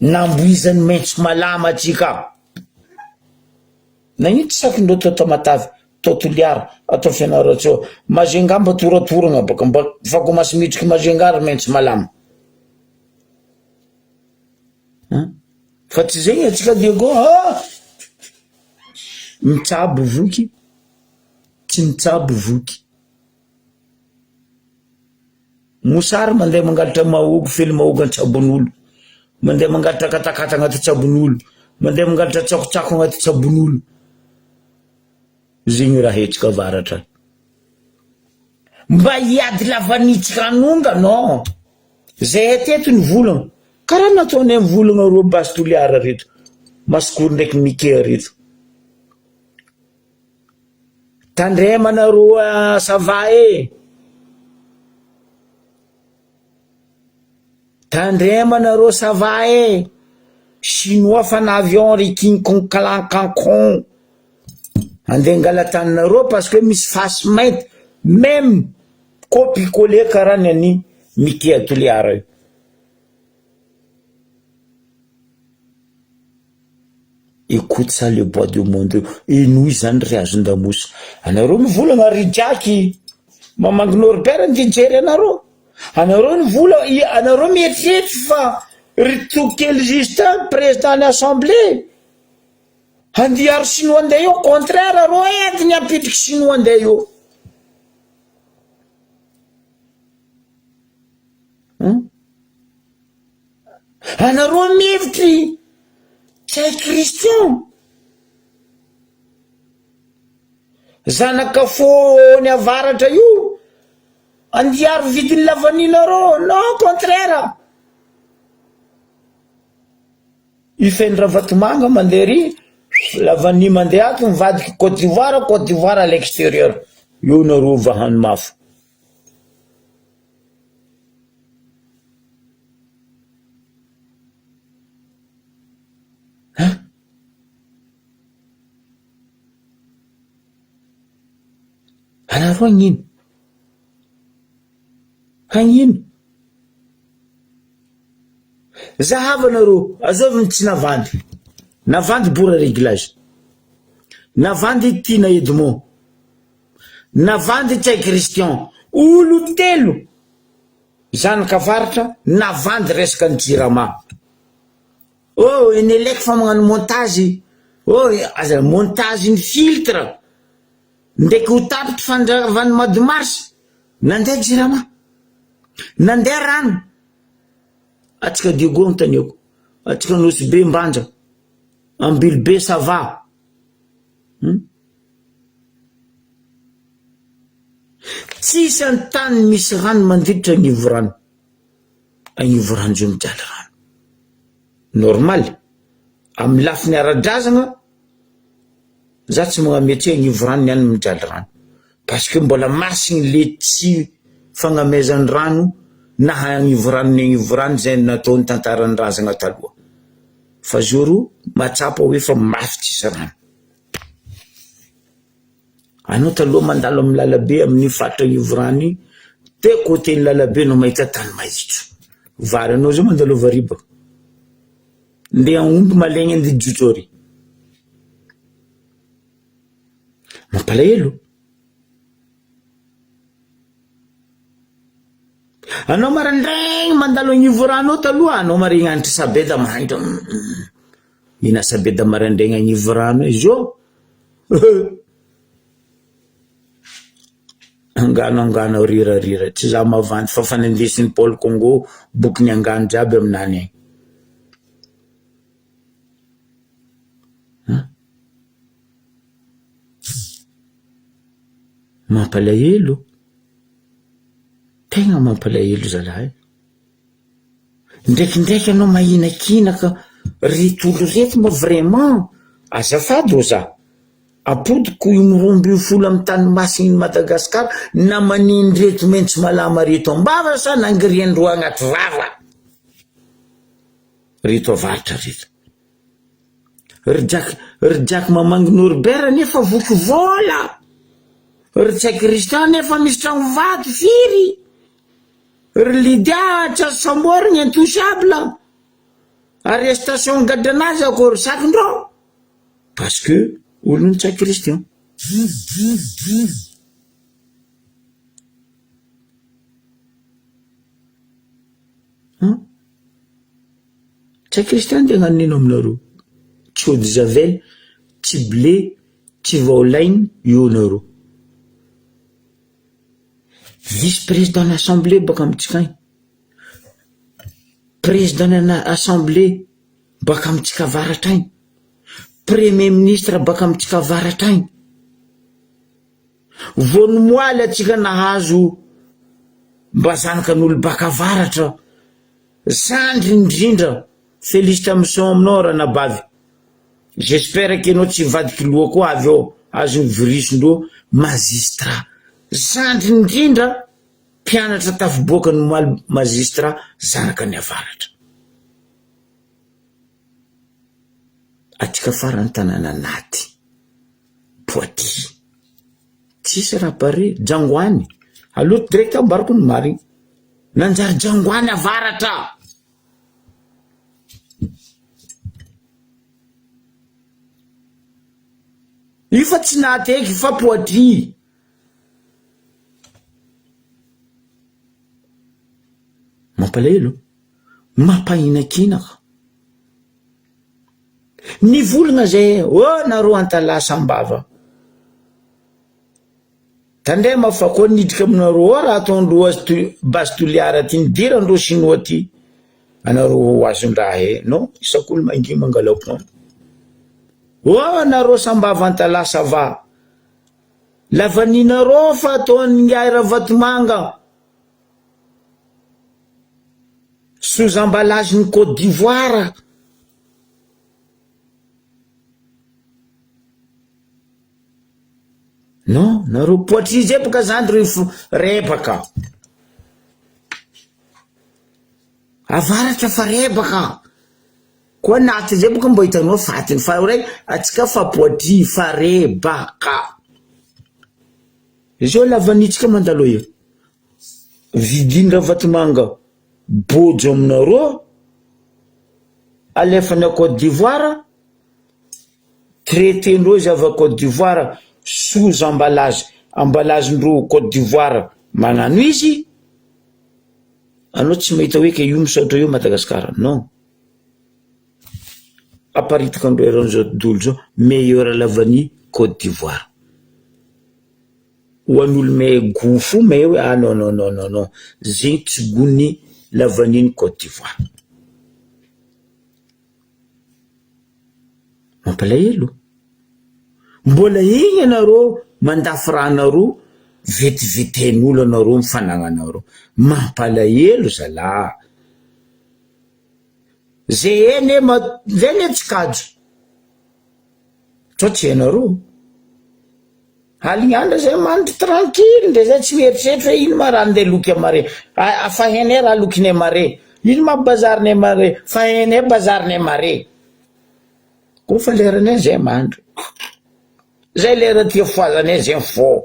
Namboizany maitso malama atsika. Nagnino tsy saky ndreo tao Tamatave, tao Toliara, atao Fianarantsoa, Majunga mba toratoragna baka mba fa commence midriky Majunga ry maitso malama. Hein? Fa tsy zegny atsika Diego ah! Mitsabo voky, tsy mitsabo voky. Mosary mandeha mangalatra mahôgo, fely mahôgo an-tsabon'olo, mandeha mangalatra katakata agnaty tsabon'olo, mandeha mangalatra tsakotsako agnaty tsabon'olo. Zegny raha hetsika avaratra. Mba hiady lavanitsika hanonga non. Zahay teto nivolagna, karaha nataonay mivolagna reo base Toliara reto, Masikoro ndraiky Mikea reto. Tandremanareo ça va e! Tandremanareo ça va e! Chinois fa n'avion ry king kong clan cancon andeha angala taninareo parce que misy face mainty meme copie coller karaha ny an'i Mickey à Toliara io. Ecoute ça le bois de monde henoy zany ry hazondamosina anareo mivolagna ry jaky mamangy Norbert ndeha hijery anareo anareo nivola anareo mieritreritry fa ry Tokely Justin président ny assemblée. Handia ry sinoa andeha eo, contraire reo entiny hampidriky sinoa andeha eo. Hum? Anareo mihevitry tsy hay Christian. Zanaka fony avaratra io andia ary vidiny lavanillareo, non contraire. I Feno Ravatomanga mandeha ery, lavanille mandeha ato mivadika Cote d'Ivoire, Cote d'Ivoire à l'extérieur. Eo nareo vahany mafy. Hein? Anareo hagnino? Hagnino? Zahava nareo, azovy ny tsy navandy. Navandy bora reglage. Navandy Tina Edmond. Navandy Ntsay Christian. Olo telo zanaka avaratra navandy resaka ny jirama. Oh Enelec fa magnano montage. Oh aza montage ny filtre. Ndraiky ho tapitry fandravan'ny mois de mars. Nandeha jirama. Nandeha rano. Atsika Diego anontaniako. Atsika Nosy Be Mbanja. Ambilobe ça va. Hum? Tsisy an-tany misy rano mandiditra agnivo rano. Agnivo rano zao mijaly rano. Normal. Amin'ny lafiny ara-drazagna, za tsy magnamia agnivo rano niany mijaly rano. Parce que mbola masigny le tsy fagnamezany rano na agnivo rano ny agnivo rano zay nataony tantaran'ny razagna taloha. Fa zoro mahatsapa hoe fa mafy tsisy rano. Anao taloha mandalo amin'ny lalabe amin'ny faritra agnivo rano iny, de côté ny lalabe anao mahita tany maitso. Vary anao zao mandalo varibaka. Ndeha aomby malegny andeha hijotso ary. Mampalahelo. Anao maraindraigny mandalo agnivo rano ao taloha, anao maregny hanitry sabeda mahantra. Mihina sabeda maraindraigny agnivo rano eo zao. Angano angano rirarira, tsy za mavandy fa fa nindesin'i Paul Congo bokin'ny angano jiaby aminany agny. Mampalahelo, tegna mampalahelo zalahy e! Ndraikindraiky anao mahinakinaka reto olo reto moa vraiment azafady ô za, ampodiko io 12 amy tany masin'i Madagascar na manindreto mentso malama reto am-bava sa nangiriandroa agnaty vava reto avaratra reto. Ry Jack ry Jack mamangy Norbert nefa voky vola! Ry Ntsay Christian nefa misy tragno vato firy! Ry Lydia tsy azo samborigny intouchable! Arrestation gadranazy akory sakindrô! Parce que olon'i Ntsay Christian. Hum. Tsy kristiana dia hagnano nino aminareo. Tsy eau de javel, tsy blé, tsy vaolaine io nareo. Vice président ny assemblée baka amintsika agny. Président ny assemblée baka amintsika avaratra agny. Premier ministre baka amintsika avaratra agny. Vao nomoaly antsika nahazo mba zanakan'olo baka avaratra. Zandry indrindra! Félicitations aminao ranabavy! J'espère que enao tsy hivadiky loha koa avy eo azon'ny virus-ndreo magistrat! Zandry indrindra mpianatra tafiboaka ny omaly magistrat zanaka ny avaratra! Atsika farany tanàna anaty Poaty! Tsisy raha pare, Jangoany! Aleo direct ambarako ny marigny! Nanjary Jangoany avaratra! Io fa tsy nahateky fa poatry. Mampalahelo, mampahinakinaka. Nivolagna zay oh nareo Antalaha Sambava. Tandrema fa koa niditra aminareo ao raha ataondreo azy base Toliara ty nidirandreo sinoa ty anareo ho azon-draha e non isak'olo mangina mangala point oh nareo Sambava Antalaha ça va lavaninareo fa ataon'ingahy Ravatomanga sous emballage ny Côte d'Ivoire. Non, nareo poitry zay boka zandry ry rebaka. Avaratra fa rebaka. Koa anaty zay boka mba hitanao fatiny fa ray atsika fa poitry fa rebaka. Zao lavanitsika mandalo eo. Vidiny Ravatomanga bojo aminareo alefany à Côte d'Ivoire. Traiter-ndreo izy avy à Côte d'Ivoire sous emballage, emballage-ndreo Côte d'Ivoire magnano izy, anao tsy mahita hoe ke io misaotra io Madagascar, non, aparitaka-ndreo eran'izao tontolo zao meilleur la vanille Côte d'Ivoire, ho an'olo mahay goût fo mahay hoe ah non non non non non zegny tsy goût-n'ny la vanille Côte d'Ivoire. Mampalahelo. Mbola igny anareo mandafy ranareo vetivetain'olo anareo ny fanagnanareo. Mampalahelo zalah. Zay anie ma- zay anie tsy kajy. Sao tsy hainareo. Aligny andro zay mandry tranquille ndre zay tsy mieritreritra hoe ino ma raha ndeha loky amare. Fa hainay raha lokinay mare. Ino ma bazarinay mare. Fa hainay bazarinay mare. Koa fa leranay zay mandry. Zay lera tia fohazanay zay mifoha.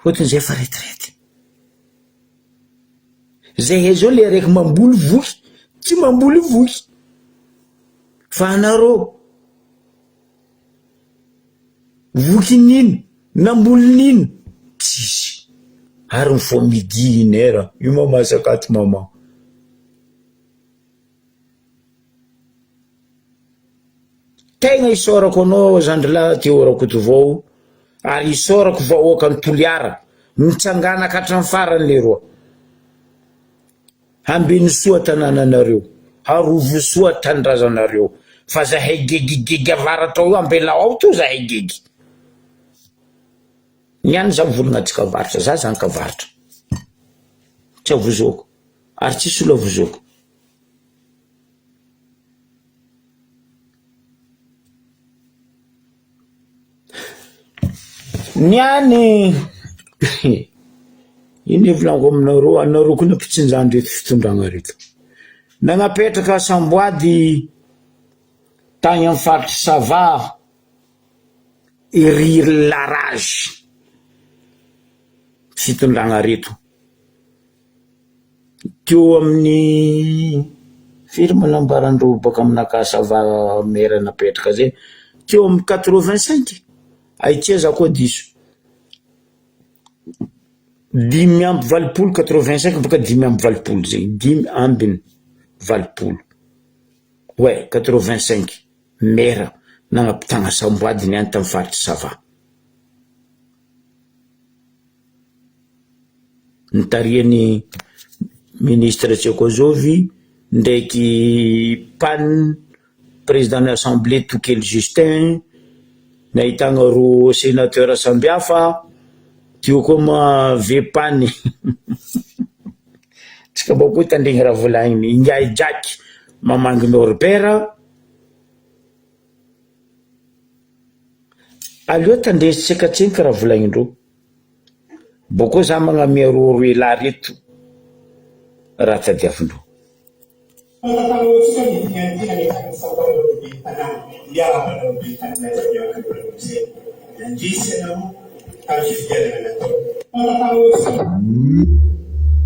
Fotony zay fa retraite. Zahay zao le araiky mamboly voky tsy mamboly voky. Fa anareo. Voky nino? Namboly nino? Tsisy. Ary mifoha midi une heure, io ma masaka ato maman. Tegna isaorako anao zandrilahy Théo Rakotovao ary isaorako vahoakan'i Toliara mitsangana ka hatramin'ny farany leroa. Ambeno soa tanànanareo, arovy soa tanindrazanareo, fa zahay gegigegy avaratra ao io ambelao ao to zahay gegy. Ny any za mivolagna antsika avaratra, za zanaka avaratra, tsy avozoko ary tsisy olo avozoko. Ny any ino ivolagko aminareo, anareo koa nampitsinjany reto fitondragna reto. Nagnapetraka samboady tagny amy faritry Sava ery la rage fitondragna reto. Teo amin'ny firy moa nambaran-dreo baka aminakahy ça va mère napetraka zay, teo amin'ny quatre vingt cinq, aitsia za koa diso, 85 85 baka 85 zegny, 85 ouais 85 mère nagnapitagna samboady niany tamin'ny faritry Sava. Notarihan'ny ministra Tsekôzôvy ndraiky PAN, président-n'ny assemblée Tokely Justin, nahitana roa sénateur sambihafa, teo koa moa VPAN, tsika mbô koa tandregny raha volagniny, ingahy Jack mamangy Norbert, aleo tandresintsika tsenky raha volagnindreo. Bôkô za magnamia roaroe lahy reto raha tadiavindreo. Fantatrareo antsika ny dingan'ity nametraky ny samboady ireo ben'ny tanàna. Miarahaba anareo ben'ny tanàna jiaby miaraka aminareo amizay. Nandresy anareo tamin'ny fifidianana natao. Fantatrareo antsika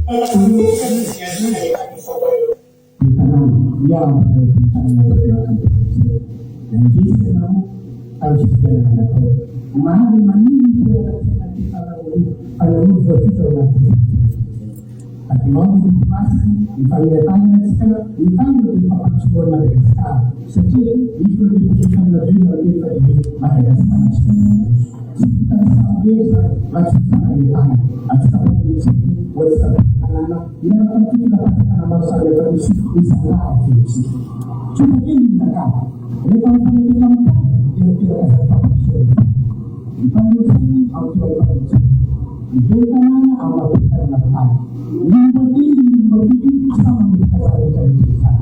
Fantatrareo antsika ny dingan'ity nametraky ny samboady ireo. Ben'ny tanàna, miarahaba anareo ben'ny tanàna jiaby miaraka aminareo amizay. Nandresy anareo tamin'ny fifidianana natao. Marina manino io toerana tsy anantefanareo io fa nareo voafitra ao anatin'ny fifidianana izay. Adinao ny Tompo Masina, mifanila-tanana isika mitandro ny fampandrosoan'i Madagasikara satria ny filoham-pirenena Rajoelina teny fa dia hoe Madagasikara tsy maintsy mandroso. Tsy vitan'ny samy irery izany raha tsy mifanome tanana. Antsika mpanolotsaina ho antsika ben'ny tanàna miaraka amin'ny fitondram-panjakana maro samihafa misy isan-dahatra eto amintsika. Tsotra kely ny nakà. Rehefa mifametraka amin'ny tany dia miteraka izany fampandrosoana izany. Ny mpanolotsaina amin'ny toeran'ny mpanolotsaina. Ny ben'ny tanàna amin'ny maha ben'ny tanàna mpitana. Ny olom-boatendry ny olom-boafidy samy mametraka izany rehetra rehetra izany.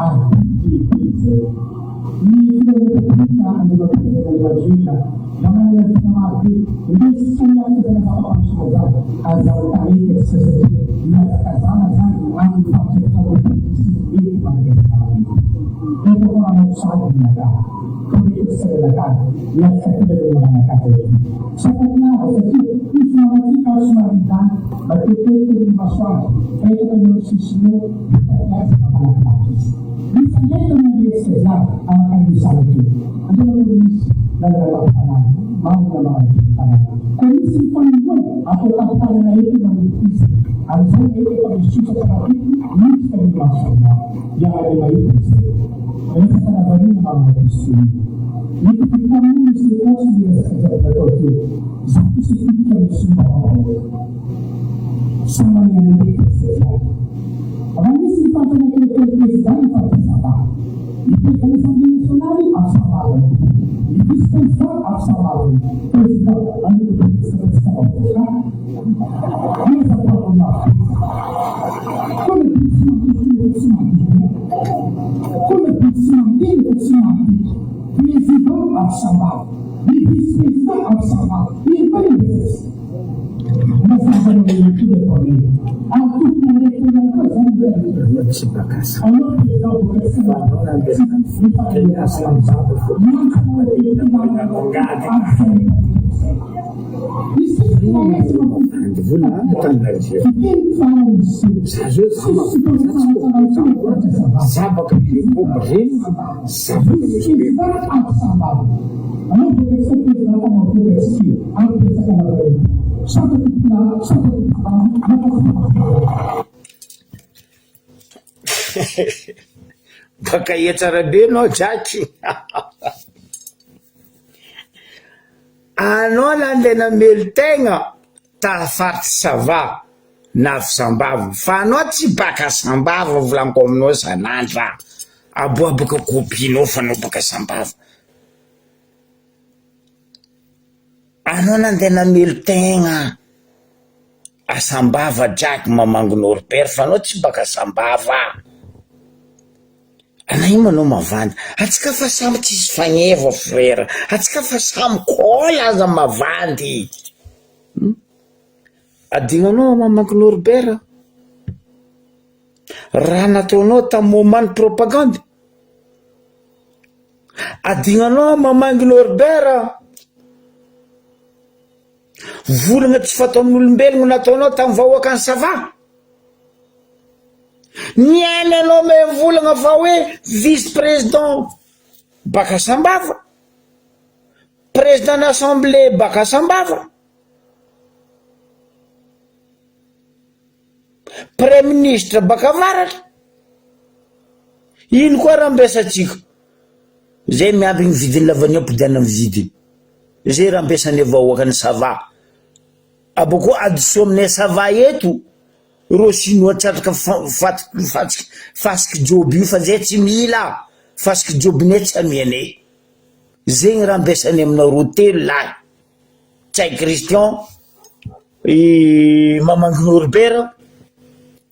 Ary biby lehibe izay. Ny filohan'ny Repoblika Andriamatoa Andry Rajoelina dia manana vina marobe mety tsy miatrika izany asa fampandrosoana izany ary izany talenta tsy satria mihazakazahana izany amin'ny faritra efatra misy eto Madagasikara eto. Eto koa manao sary ny nakà. Politique sy renakà, miatrika kely aloha manakà ity. Sakafo lava satria misy mamakiaka ary somary midany, matetitetika ny masoandro, betsaka ny eo amin'ny sisiny eo, dia fampiasa mampalakilaky izy. Misy andraikitra ny andehantsika jiaby araka ny zanaka io. Andriamatoa Minisitra, lalana tampon-tanàna, marina mamangy ny tanàna. Koa misy ny fanombohana atao tampon-tanàna eto manomboka izy. Ary izao ny eto efa misosa tsara be, miditra ny masoandro. Hiara-dia mahita izay. Resaka lavanila marina diso io. Ny mpamono ny sekoly sy ny resaka jiaby natao teo. Za kosa hiditra ny solombavambahoaka. Samy manana ny andraikiny isika jiaby. Raha misy ny fanontaniana kelikely président ny faritra Sava. Ny président assemblée nationale avy Sambava io. Ny vice président avy Sambava io. Président an'io resaka tsy Sambava. Aiza koa no maha be. Koa na dia tsy mandeha nefa tsy mandeha. Koa na dia tsy mandeha nefa tsy mandeha. Président avy Sambava. Ny vice président avy Sambava. Iny koa ny betsaka. Mazava ny olona eto aminay. Ary tokony hanaiky ihany koa izany ny olona. Tsy baka Anao président boka tsy Anao nandeha tena Sambava fo. Za baka mivoaka reny za baka misy be. Baka ia tsara be anao Jacky. Anao nandeha namely tegna ta faritry Sava na avy Sambava fa anao tsy baka Sambava volaniko aminao sanandra aboa baka copie-nao fa anao baka Sambava. Anao nandeha namely tegna a Sambava Jacky mamangy Norbert fa anao tsy baka Sambava. Ana io manao mavandy. Atsika fa samy tsisy fagneva frère. Atsika fa samy kôla aza mavandy. Hum. Adignanao mamangy Norbert. Raha nataonao tam moment ny propagande. Adignanao mamangy Norbert. Volagna tsy fataon'olombelogno nataonao tam vahoakan'i Sava. Niaina anao mivolagna fa hoe vice président baka Sambava, président ny assemblée baka Sambava, praiminisitra baka avaratra, ino koa raha ampiasantsika? Zay miampy ny vidin'ny lavanio ampodiana ny vidiny, zay raha ampiasan'ny vahoakan'i Sava, abôkô adoso aminay Sava eto. Reo sinoa tratraka faty fasiky joby io fa zay tsy mila fasiky jobinay tsy amianay zegny raha ampiasainay aminareo telo lahy Ntsay Christian i Mamangy Norbert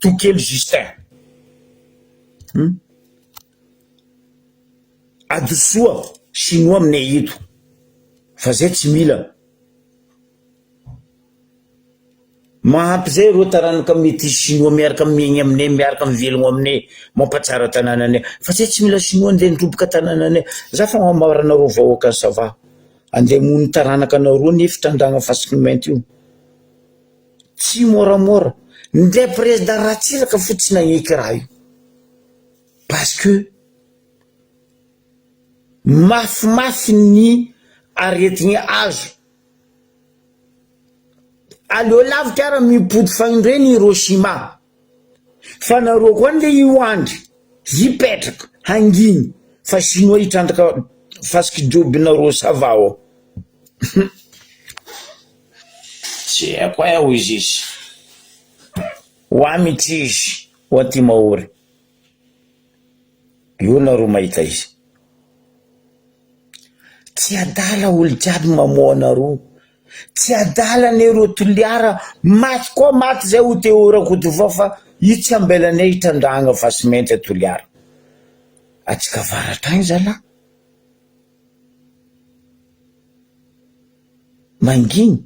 Tokely Justin hum adosoa sinoa aminay eto fa zay tsy mila. Mahampy zay reo taranaka metisy sinoa miaraka miaigny aminay miaraka mivelogno aminay mampatsara tanànanay fa zay tsy mila sinoa andeha handroboka tanànanay za fa mamara anareo vahoakan'i sava andeha hamono taranaka anareo ny fitrandrahana fasiky mainty io tsy moramora ndre président ratsiraka fo tsy nagneky raha io parce que mafimafy ny aretigny azo Aleo lavitra ara mipody fagnindreny Hiroshima. Fa nareo koa nde hihoandry, hipetraka, hanginy fa chinois hitrandraka fasiky jobinareo ça va ô. Tsy haiko eh hoy izy. Ho mihitsy izy ho aty mahory. Io nareo mahita izy. Tsy adala olo jiaby mamoha anareo. Tsy adala anie reo Toliara maty koa maty zay ho Théo Rakotovao fa io tsy ambelanay hitrandrahagna fasimenty a Toliara. Atsika avaratra agny zalah. Mangigny.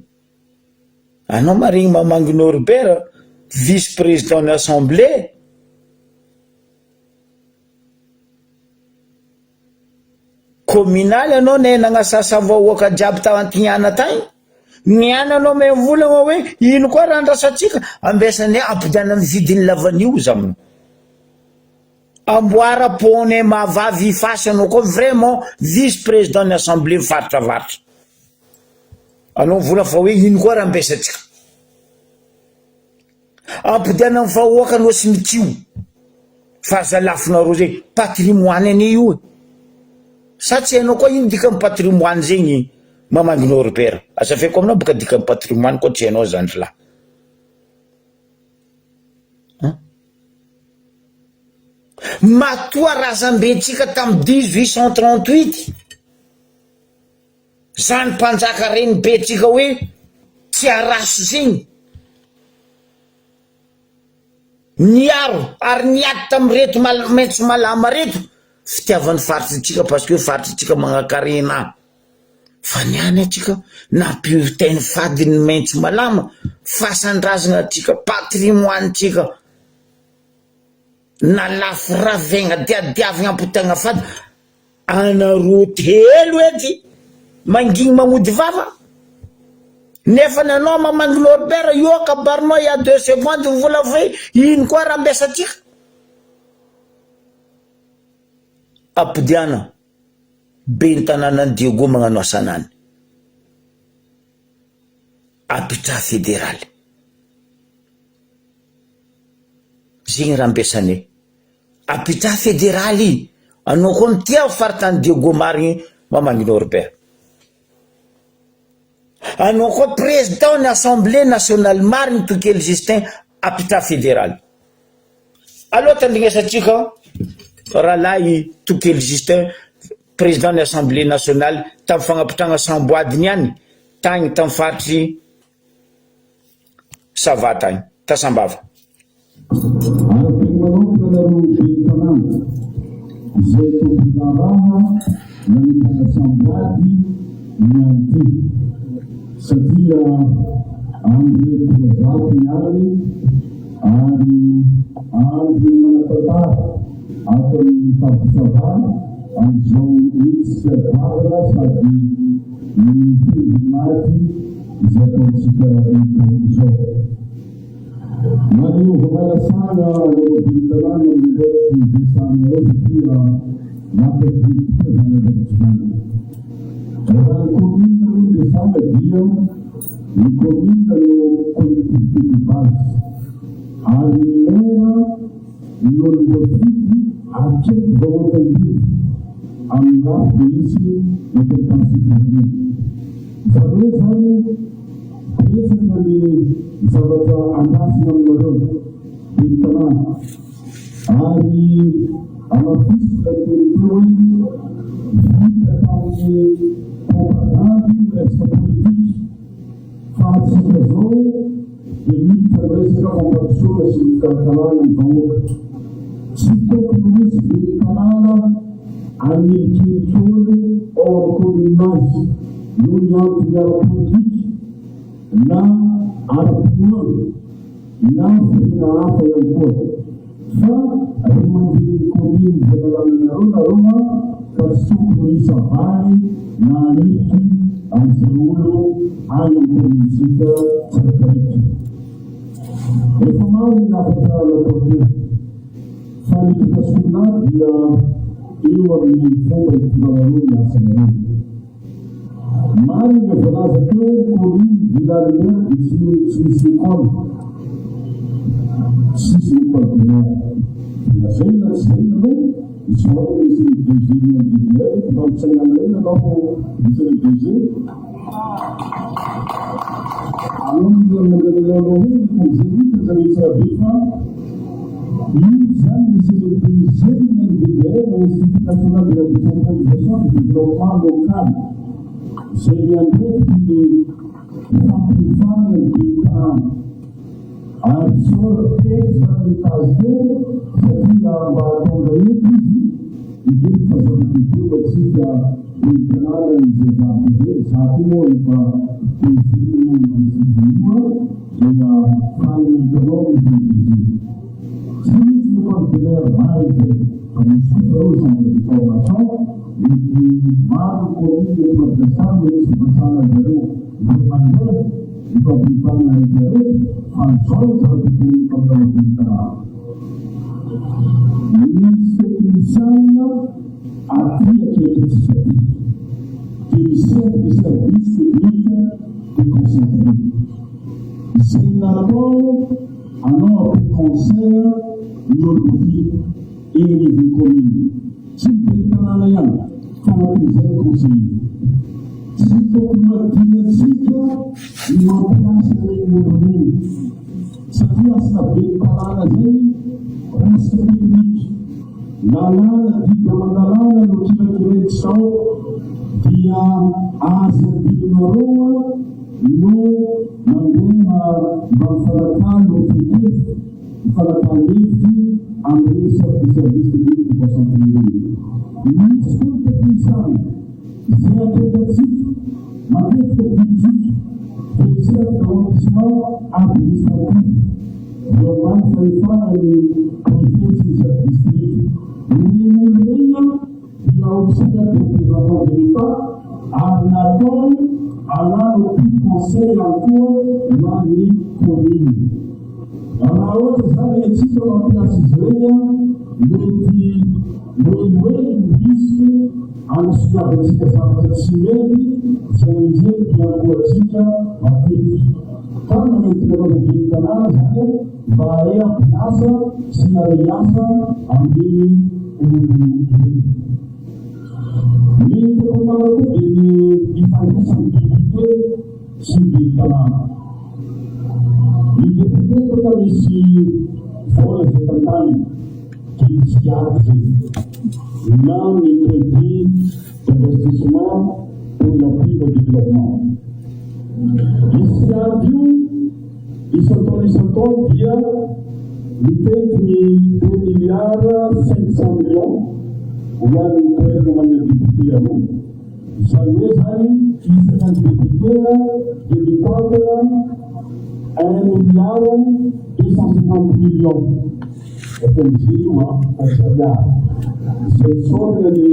Anao maregny mamangy Norbert vice président ny assemblée. Communal anao ne nagnasasa vahoaka jiaby tao antignana tagny, niany anao mivolagna hoe ino koa raha andrasantsika, ambesanay ampodiana ny vidiny lavanio za aminao. Amboara pont-nay mahavavy ifasy anao koa vraiment vice président ny assemblée faritra avaratra. Anao mivolagna fa hoe ino koa raha ambesantsika. Ampodiana ny vahoaka anao sy ny kio fa aza lafonareo zay patrimoine anie io e! Sa tsy hainao koa ino dikan'ny patrimoine zegny mamangy Norbert? Azavaiko aminao boka dikan'ny patrimoine koa tsy hainao zandry lahy an! Matoa razambentsika tamin'ny 1838 Zany mpanjaka renibentsika hoe tsy araso zegny niaro ary niady tamireto maitso malama reto fitiavany faritrintsika parce que faritrintsika magnakarena fa niany atsika nampioritainy fady ny maitso malama fasandrazagna atsika patrimoine tsika na lafo ravegna diadiavigna ampotegna fady Anareo telo ety mangigny mamody vava nefa ny anao mamangy Norbert io kabarinao il ya deux secondes mivola hoe ino koa raha ambesantsika ampodiana ben'ny tanànan'i Diego magnano asanany habitat federaly zegny raha ambesanay. Habitat federaly anao koa mitia faritany Diego marigny mamangy Norbert. Anao koa président ny assemblée nationale marigny Tokely Justin habitat federaly. Aleo tandrignesantsika rahalahy Tokely Justin président ny assemblée nationale tamin'ny fagnapitrahagna samboady niany tagny tamin'ny faritry Sava tagny, ta Sambava. Araka ny manokana anareo ben'ny tanàna izay tompon-draharaha nametraka samboady ny an'ity satria andro 201 ny aliny ary andro manan-tantara ato amin'ny faritra Sava amin'izao hetsika goavana sady mifindro maty izay ataontsika eto izao. Maneho fanasana anareo ben'ny tanàna amin'ny andraikitry izay sahaninareo satria mampadihy tokoa izany andraikitra izany. Raha ny commune moa no resahana dia ny commune no collectivité de base ary ny maire no olom-boafidy akaiky vahoaka indrindra amin'ny rafitra misy eto amin'ny tany sy firenena. Izany hoe izany Betsaka ny zavatra andrasana aminareo ben'ny tanàna ary hamafisiko ilay teny teo hoe vita tamin'ny propagandy ny resaka politika fa antsika izao dia miditra amin'ny resaka fampandrosoana sy ny fikarakarana ny vahoaka. Tsy tokony ho hisy ben'ny tanàna hanilikiliky olo ao amin'ny kaominina azy. noho ny antony ara-politika na ara-pinoana na firenena hafa ihany koa fa ray aman-drenin'ny commune izay lalànanareo nareo an ka tsy tokony ho hisy havaly na hanilika an'izay olo any amin'ny commune-tsika tsiraikaraiky. Efa maro ny hafatra natao teo fa ny mpikasoana dia eo amin'ny fomba itondranareo ny asanareo. Marina ilay voalaza teo hoe commune Villa Lumière dia tsy tsy misy école. Tsisy ny école primaire. Na zay na tsy zay aloha, izao misy ny DG ny MDDR, mba mitsanganana eny ianao monsieur le DG. Alohan'ny hanangananao hoe ny conseil aza rehetra be fa io izany monsieur le DG ny MDDR, Institut National de la Décentralisation et du Développement Local, izay miandraikitra ny fampiofanana ny ben'ny tanàna. Ary isaorako kely izany ilay tazo teo satria mba hahatonga eto izy, heveriko fa zava-dehibe ho antsika ben'ny tanàna izay zavatra izay, za koa moa efa DG io décision io dia faly mahita anao misy ny DG. Tsy misy ny école de l'air maro izay fa misy kosa aloha centre de formation, mety maro ny commune eto Madagasikara no misy fasana zareo izay mandeha ny fampiofanana rehetra rehetra fa izao no zava-dehibe eto aminareo ben'ny tanàna. Misy teknisianina aty akaikintsika aty dia ny chef de service technique déconcentré izay natao hanao appui conseil ny olom-boafidy eny anivon'ny commune. Tsy ny ben'ny tanàna ihany fa anatin'izay ny conseiller. Tsy tokony ho adinantsika ny mampiasa ireny olona ireny satria asana ben'ny tanàna izay resaka teknika. Lalàna, didy aman-dalàna no kirakiraintsika ao dia aza adinonareo no mandeha mba mifanakalo traikefa, mifanakalo hevitry amin'ireny chef de service technique déconcentré ireny. Misy koa ny teknisiana izay akaiky matetika politique dia ny chef d'arrondissement administratif eo ambany fahefana ny préfet sy ny chef district. Ireny olona ireny dia auxiliaire de représentant de l'Etat ary natao hanano appui conseil ihany koa ho an'ny commune. Raha ohatra izany antsika mampiasa izy ireny mety moeloely ny risque anasongavantsika zavatra tsy mety izay enjehiko ihany koa antsika matetika. Ka manentana anao ben'ny tanàna izany mba hahay hampiasa sy hiara hiasa amin'ireny olona ireny. Ny tiako ambara koa dia ny ifandraisan'ny député sy ny ben'ny tanàna. Ny député toa misy vola izay tantaniny dia misy ady izay na ny crédit d'investissement pour l'appui au développement. Misy ady io isan-taona isan-taona dia mitenty ny 2 milliards 500 millions ho an'ny toerana manana député aloha. Izany hoe zany isaka ny député dia mitantana 1 milliard 250 millions. FMG io a, fa tsy ariary. Izay isaorana ny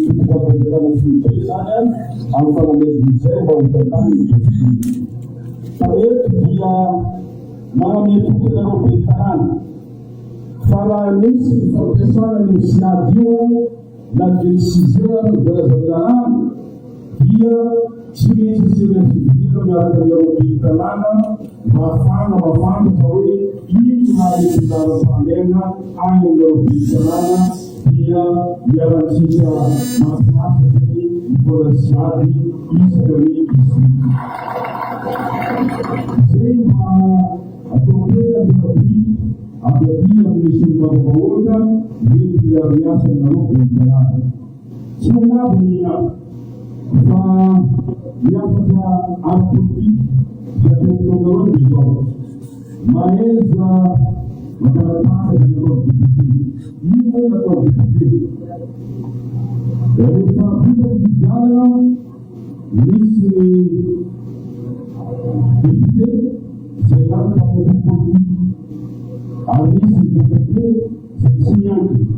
fitondram-panjakana foibe zany amin'ny fanomezana izay mba ho tantaniny député. Fa eto dia manome toky anareo ben'ny tanàna fa raha nisy ny fampiasana an'io SIAD io na dia ny size ary ny voalazan'ny lalàna dia tsy maintsy asiana fivoriana miaraka aminareo ben'ny tanàna mba hahafahana mahafantatra hoe inona ary ny laharam-pahamehana any aminareo ben'ny tanàna dia miara-tsika mampiasa zay ny vola SIAD isaka ny district. Izay mba atao hoe antsirabe avy aty amin'ny solombavambahoaka mety hiara-miasa aminareo ben'ny tanàna. Tsy manabo ny fa ny hafatra ara-politika izay ataoko aminareo dia izao, mahaiza mangala-tahaka izay nataon'ny député. Ino moa nataon'ny député? Rehefa vita ny fifidianana, nisy ny député izay lany tamin'ny antoko politika ary nisy ny député izay tsy miankina.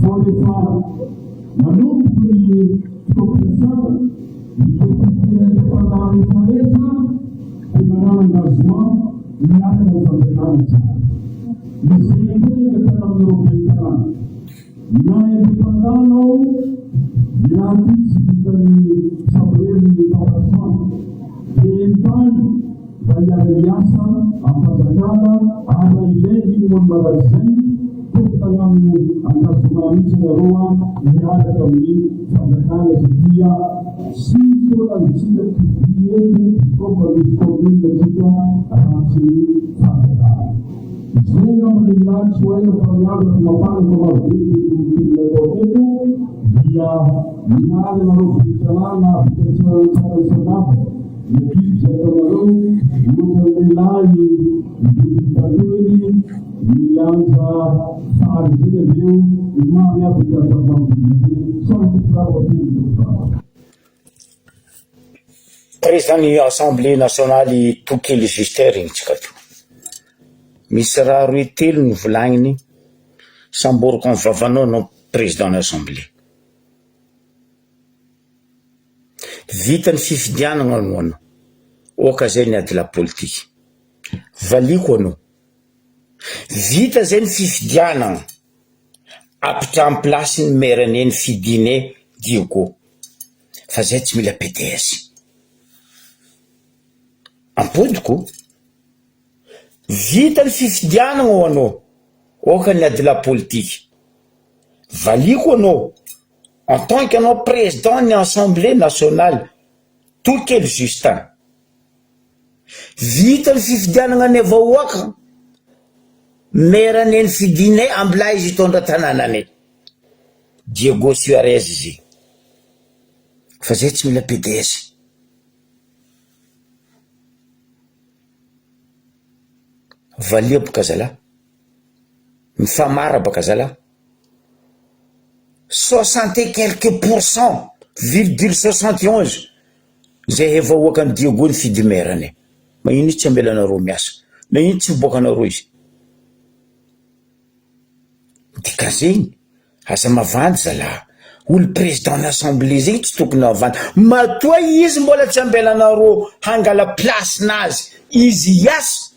Fa rehefa nanomboka ny fotoam-piasana, ny député indépendant rehetra rehetra dia nanana engagement miaraka amin'ny fanjakana tsara. Izay ihany koa ny angatahana aminareo ben'ny tanàna. Na indépendant anao na ty tsy vitan'ny samirery ny fampandrosoana dia entano mba Mba hiara-hiasa am-panjakana ary raha ilaina iny moa ny marary izay, tompon-tanàn'ny Ankazomà mihitsy ianareo miaraka amin'ny fanjakana satria tsy misy olana isika tsy eky diplaoma misy commune tsika raha tsy ny fanjakana. Izay angamba ny lahy tsy ho ela fa miandry ny mafana efa marobe ny teny natao teto dia miala ianareo ben'ny tanàna vita tsara tsara isan-dava. Ny ankizy izay ataonareo mihoatra ny lehilahy mividy tantely milanja fary izay avy eo ny mamy aby ny atsapao mividy tantely samy tompon-dava teny ny tompon-dava. Président ny assemblée nationale Tokely Justin regny tsika teo. Misy raha roe telo nivolagniny, samboriko am vavanao anao président ny assemblée. Vita ny fifidianana no anao. Oka zay ny ady la politika. Valiako anao. Vita zay ny fifidianana. Apitraham place ny maire neny fidine Diego. Fa zay tsy mila PDS. Ampodiko. Vita ny fifidianana ho anao. Oka ny ady la politika. Valiako anao. En tant que anao président ny assemblée nationale Tokely Justin. Vita ny fifidianana ny vahoaka, maire neny fidinay ambilà izy hitondra tanànanay. Diego Suarez izy. Fa zay tsy mila PDS. Valia boka zalahy. Mifamara baka zalahy. Soixante et quelques pour cent virgule soixante et onze zay he vahoakan'i Diego nifidy maire anay. Magnino izy tsy ambelanareo miasa? Nagnino tsy miboakanareo izy? Dikan'izegny aza mavandy zalahy, olo président ny assemblée zegny tsy tokony havandy, matoa izy mbola tsy ambelanareo hangala place nazy izy hiasa,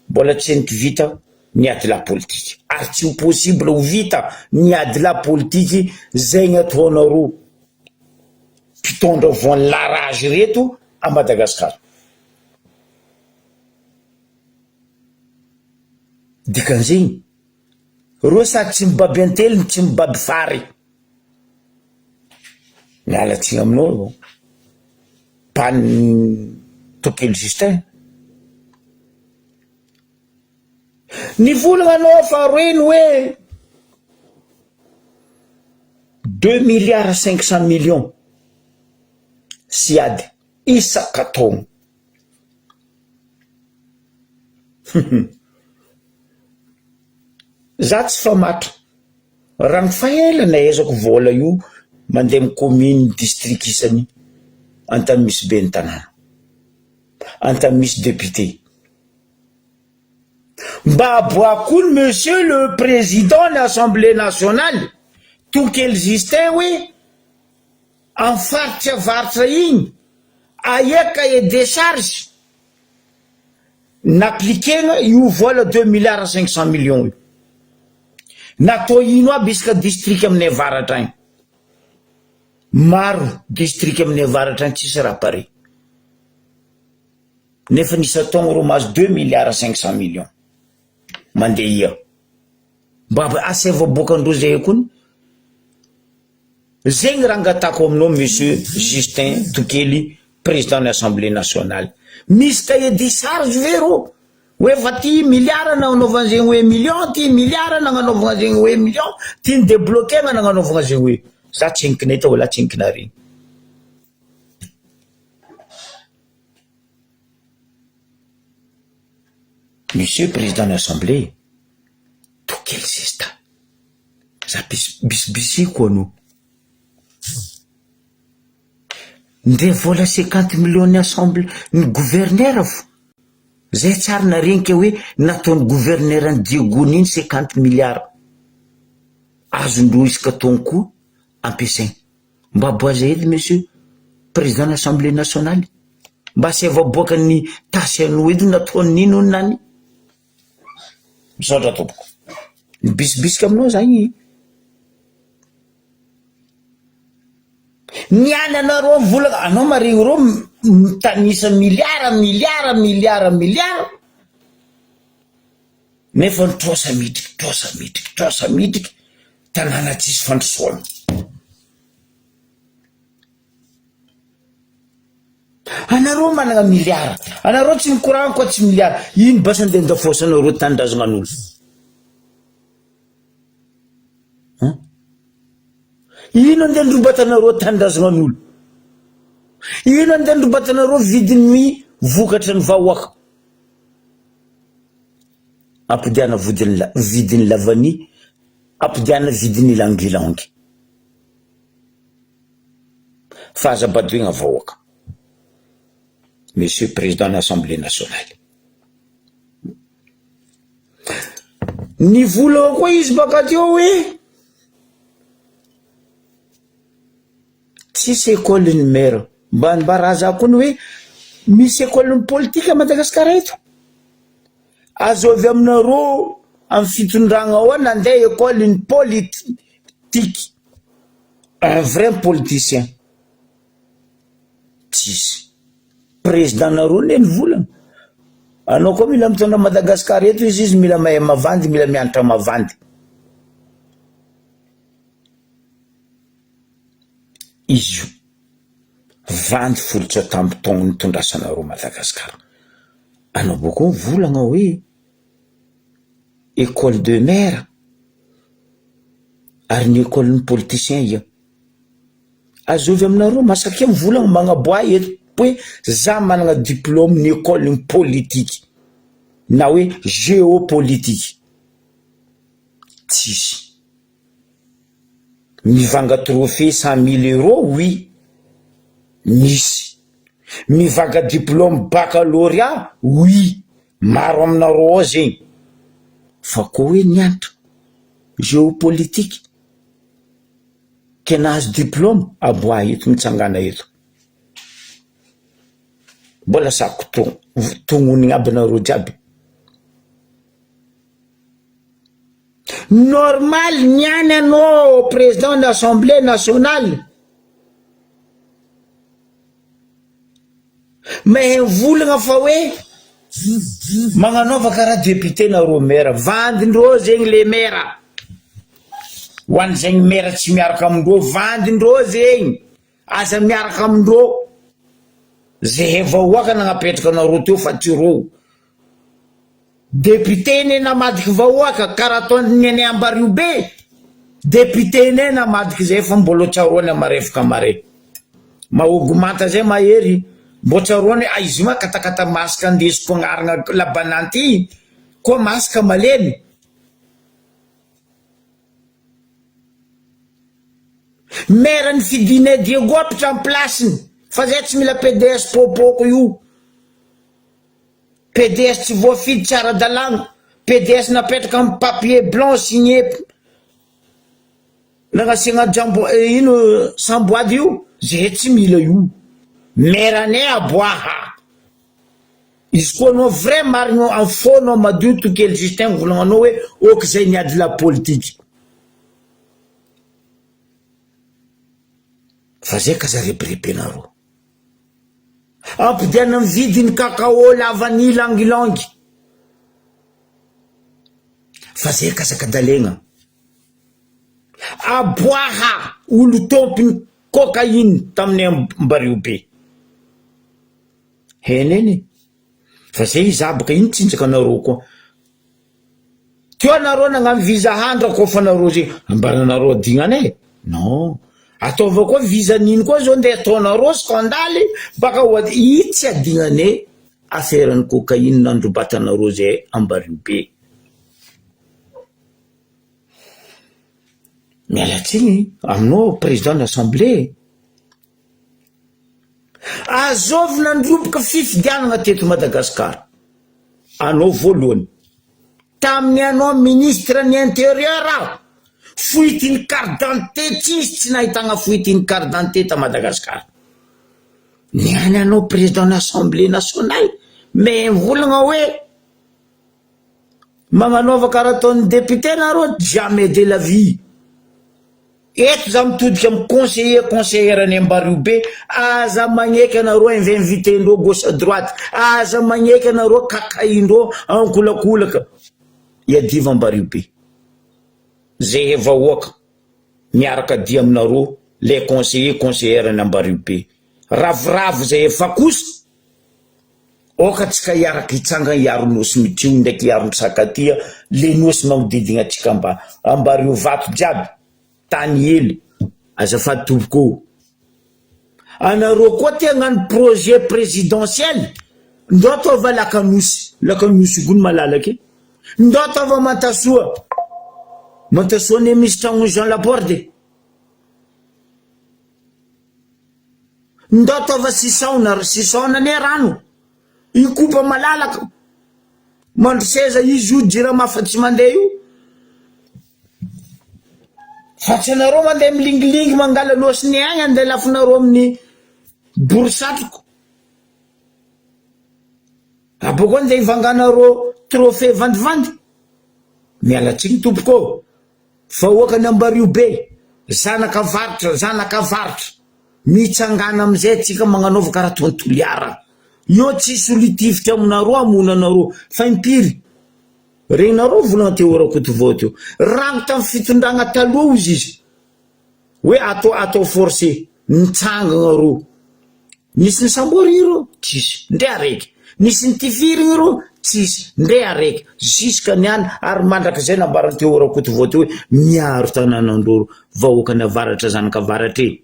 Mbola tsy henoko vita ny adilahy politika ary tsy ho possible ho vita ny adilahy politiky zegny ataonareo mpitondra voan'ny la rage reto à Madagascar. Dikan'izegny reo sady tsy mibaby antely no tsy mibaby fary. Miala tsiny aminao aloha. Mpan'ny Tokely Justin. Nivolagna anao faharoe ny hoe deux milliards cinq cent millions sy ady isaka taogno. Za tsy famatra. Raha ny faela nahaizako vola io mandeha amin'ny commune district isany antany misy ben'ny tanàna, antany misy député. Mba aboaho koa ny monsieur le président ny assemblée nationale Tokely Justin hoe amin'ny faritra avaratra iny aia cahier des charges N'appliquer-na io vola deux milliards 500 millions io. Natao ino aby isaka district aminay avaratra agny. Maro district aminay avaratra agny tsisy raha pare. Nefa ny isan-taogno reo mahazo deux milliards 500 millions. Mandeha ia. Mba asaivo aboakandreo zay kony. Zegny raha angatahako aminao Monsieur Justin Tokely président ny assemblée nationale. Misy cahier de charge ve rô? Hoe fa ty milliard nagnanaovana zegny hoe million, ty milliard nagnanaovagna zegny hoe million, ty ni debloquer-na nagnanaovagna zegny hoe. Za tsy henoko nahita wala tsy henoko naharegny. Monsieur président ny assemblée, Tokely Justin. Za bisibisiko anao. Ndre vola cinquante millions ny assemble ny gouverneur fo. Zay tsary narenika hoe nataon'ny gouverneur ny Diego iny cinquante milliards. Azondreo isaka taogno koa ampiasaigny. Mba aboaza hely monsieur président ny assemblée nationale. Mba asaivo aboakan'ny tasy anao edy nataon'ny ino nany. Misaotra tompoko. Mibisibisika aminao za igny. Ny any anareo mivolagna, anao maregny reo. mitanisa miliara miliara miliara miliara nefa ny trosa midriky trosa midriky trosa midriky tanàna tsisy fandrosoana. Anareo managna miliara, anareo tsy mikoragna koa tsy miliara, ino basa andeha andafoasanareo tanindrazagna an'olo? Hein? Ino andeha androbatanareo tanindrazagna an'olo? Ino andeha androbatanareo vidin'ny vokatry ny vahoaka? Ampodiana vodiny la vidin'ny lavania, ampodiana vidin'ny ylang-ylang. Fa aza badoigna vahoaka. Monsieur président ny assemblée nationale. Nivolagna koa izy baka teo hoe tsisy école ny maire. Mba mba raha za koa ny hoe misy école ny politique à Madagascar eto? Azo avy aminareo amin'ny fitondragna ao nandeha école ny politique. Un vrai politicien. Tsisy. Président nareo anie nivolagna. Anao koa mila mitondra Madagascar eto izy izy mila mahay mavandy mila mianatra mavandy. Izy io. Vandy folotra tamby taogno nitondrasanareo Madagascar. Anao bôko mivolagna hoe école de maire ary ny école ny politicien ia. Azovy aminareo masakia mivolagna magnaboaha eto hoe za managna diplôme ny école ny politique na hoe géopolitique. Tsisy. Mivanga trophée 100 000 euros oui misy. Mivanga diplôme baccalauréat oui maro aminareo ao zegny. Fa koa hoe nianatra géopolitique ke nahazo diplôme aboaha eto mitsangana eto. Mbola sako to- tognonigny aby nareo jiaby. Normal niany anao président ny assemblée nationale mahay mivolagna fa hoe magnanaova karaha député nareo maire vandindreo zegny le maire ho an'izegny maire tsy miaraka amindreo vandindreo zegny aza miaraka amindreo zehay vahoaka nagnapetraka anareo teo fa tsy reo. Député ne namadiky vahoaka karaha ataony nene Ambario be député ne namadiky zay fa mbôla tsaroany marefaka mare mahogo manta zay mahery mbô tsaroany a izy ma katakata masque andesiko agnarana labananty koa masque malemy. Maire ny fidinay Diego apitra am place-ny fa zay tsy mila PDS pôpôko io. Pds tsy voafidy tsy ara-dalàna, pds napetraka amin'ny papier blanc signé nagnasiagna jambo ino samboady io, zahay tsy mila io, maire anay aboaha, izy koa anao vrai marigny am fo nao madio tokely Justin volagnanao hoe ok zay niady la politique, fa zay k'aza rebirebenareo. Ampidiana ny vidiny cacao lavanille ylang-ylang fa zay kasakadalegna. Aboaha olo tompony cocaïne tamin'ny Ambariobe. Heneny fa zay izy abaka ino tsinjaka anareo koa. Teo anareo nagnano visa handra koa fa nareo zay ambaranareo adignana e! Non! Ataova koa visa nino koa zao ndeha ataonareo scandale baka ho adi io tsy adignane affaire ny cocaïne nandrobatanareo zay ambario be. Miala tsiny aminao président ny assemblée. Azovy nandroboka fifidianana teto Madagascar anao voalohany tamin'ny anao ministre ny interieur aho fuite ny carte d'identité tsisy tsy nahitana fuite ny carte d'identité ta Madagascar ny any anao président ny assemblée nationale mais mivolagna hoe magnanaova karaha ataon'ny député nareo jamais de la vie. Eto za mitodika am conseiller conseillère any Ambariobe, aza magneky anareo invinviter-ndreo gauche à droite, aza magneky anareo kakain-dreo ankolakolaka, iadiva Ambariobe. Zehe vahoaka miaraka dia aminareo les conseillers conseillère any Ambariobe. Ravoravo zehe fa kosa aoka tsika hiaraka hitsangana hiaro nosy mitrio ndraiky hiaro ny sakatia le nosy magnodidigna atsika mba Ambario vato jiaby tany hely azafady tompoko ô. Anareo koa te hagnano projet présidentiel ndao ataova lakanosy, lakanosy gony malalaka e, ndao ataova Mantasoa, Mantasoa anie misy tragnon'i Jean Laborde e. Ndao ataova sisaona ry sisaona anie rano Ikopa malalaka Mandroseza izy io jirama fa tsy mandeha io Fa tsy anareo mandeha milingilingy mangala loha ny agny andeha lafinareo amin'ny bory satroko Abôkeo andeha hivanganareo trophée vandivandy Miala tsiny tompoko ô Vahoaka ny Ambario be, zanaka avaratra, zanaka avaratra, mitsangana amizay atsika magnanaova karaha ataony Toliara. Eo tsisy olo hitifitra aminareo hamono anareo, fa impiry? Regnareo volagna teo Rakotovao teo, rano tamy fitondragna taloha ozy izy, hoe atao atao forcé, nitsangagna reo. Nisy nisamborigny ireo? Tsisy. Ndre araiky. Nisy nitifirigny ireo? Tsisy. Ndre araiky. Jusque niany ary mandrakizay nambaran'i Théo Rakotovao teo hoe miaro tanànandreo vahoakan'ny avaratra zanak'avaratra e.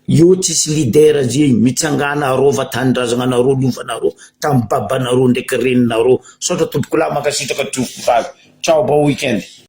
Eo tsisy leader zegny, mitsangàna arova tanindrazagna-nareo lovanareo tamin'ny babanareo ndraiky reninareo. Misaotra tompokolahy mankasitraka tompoko vavy. Ciao bon week-end.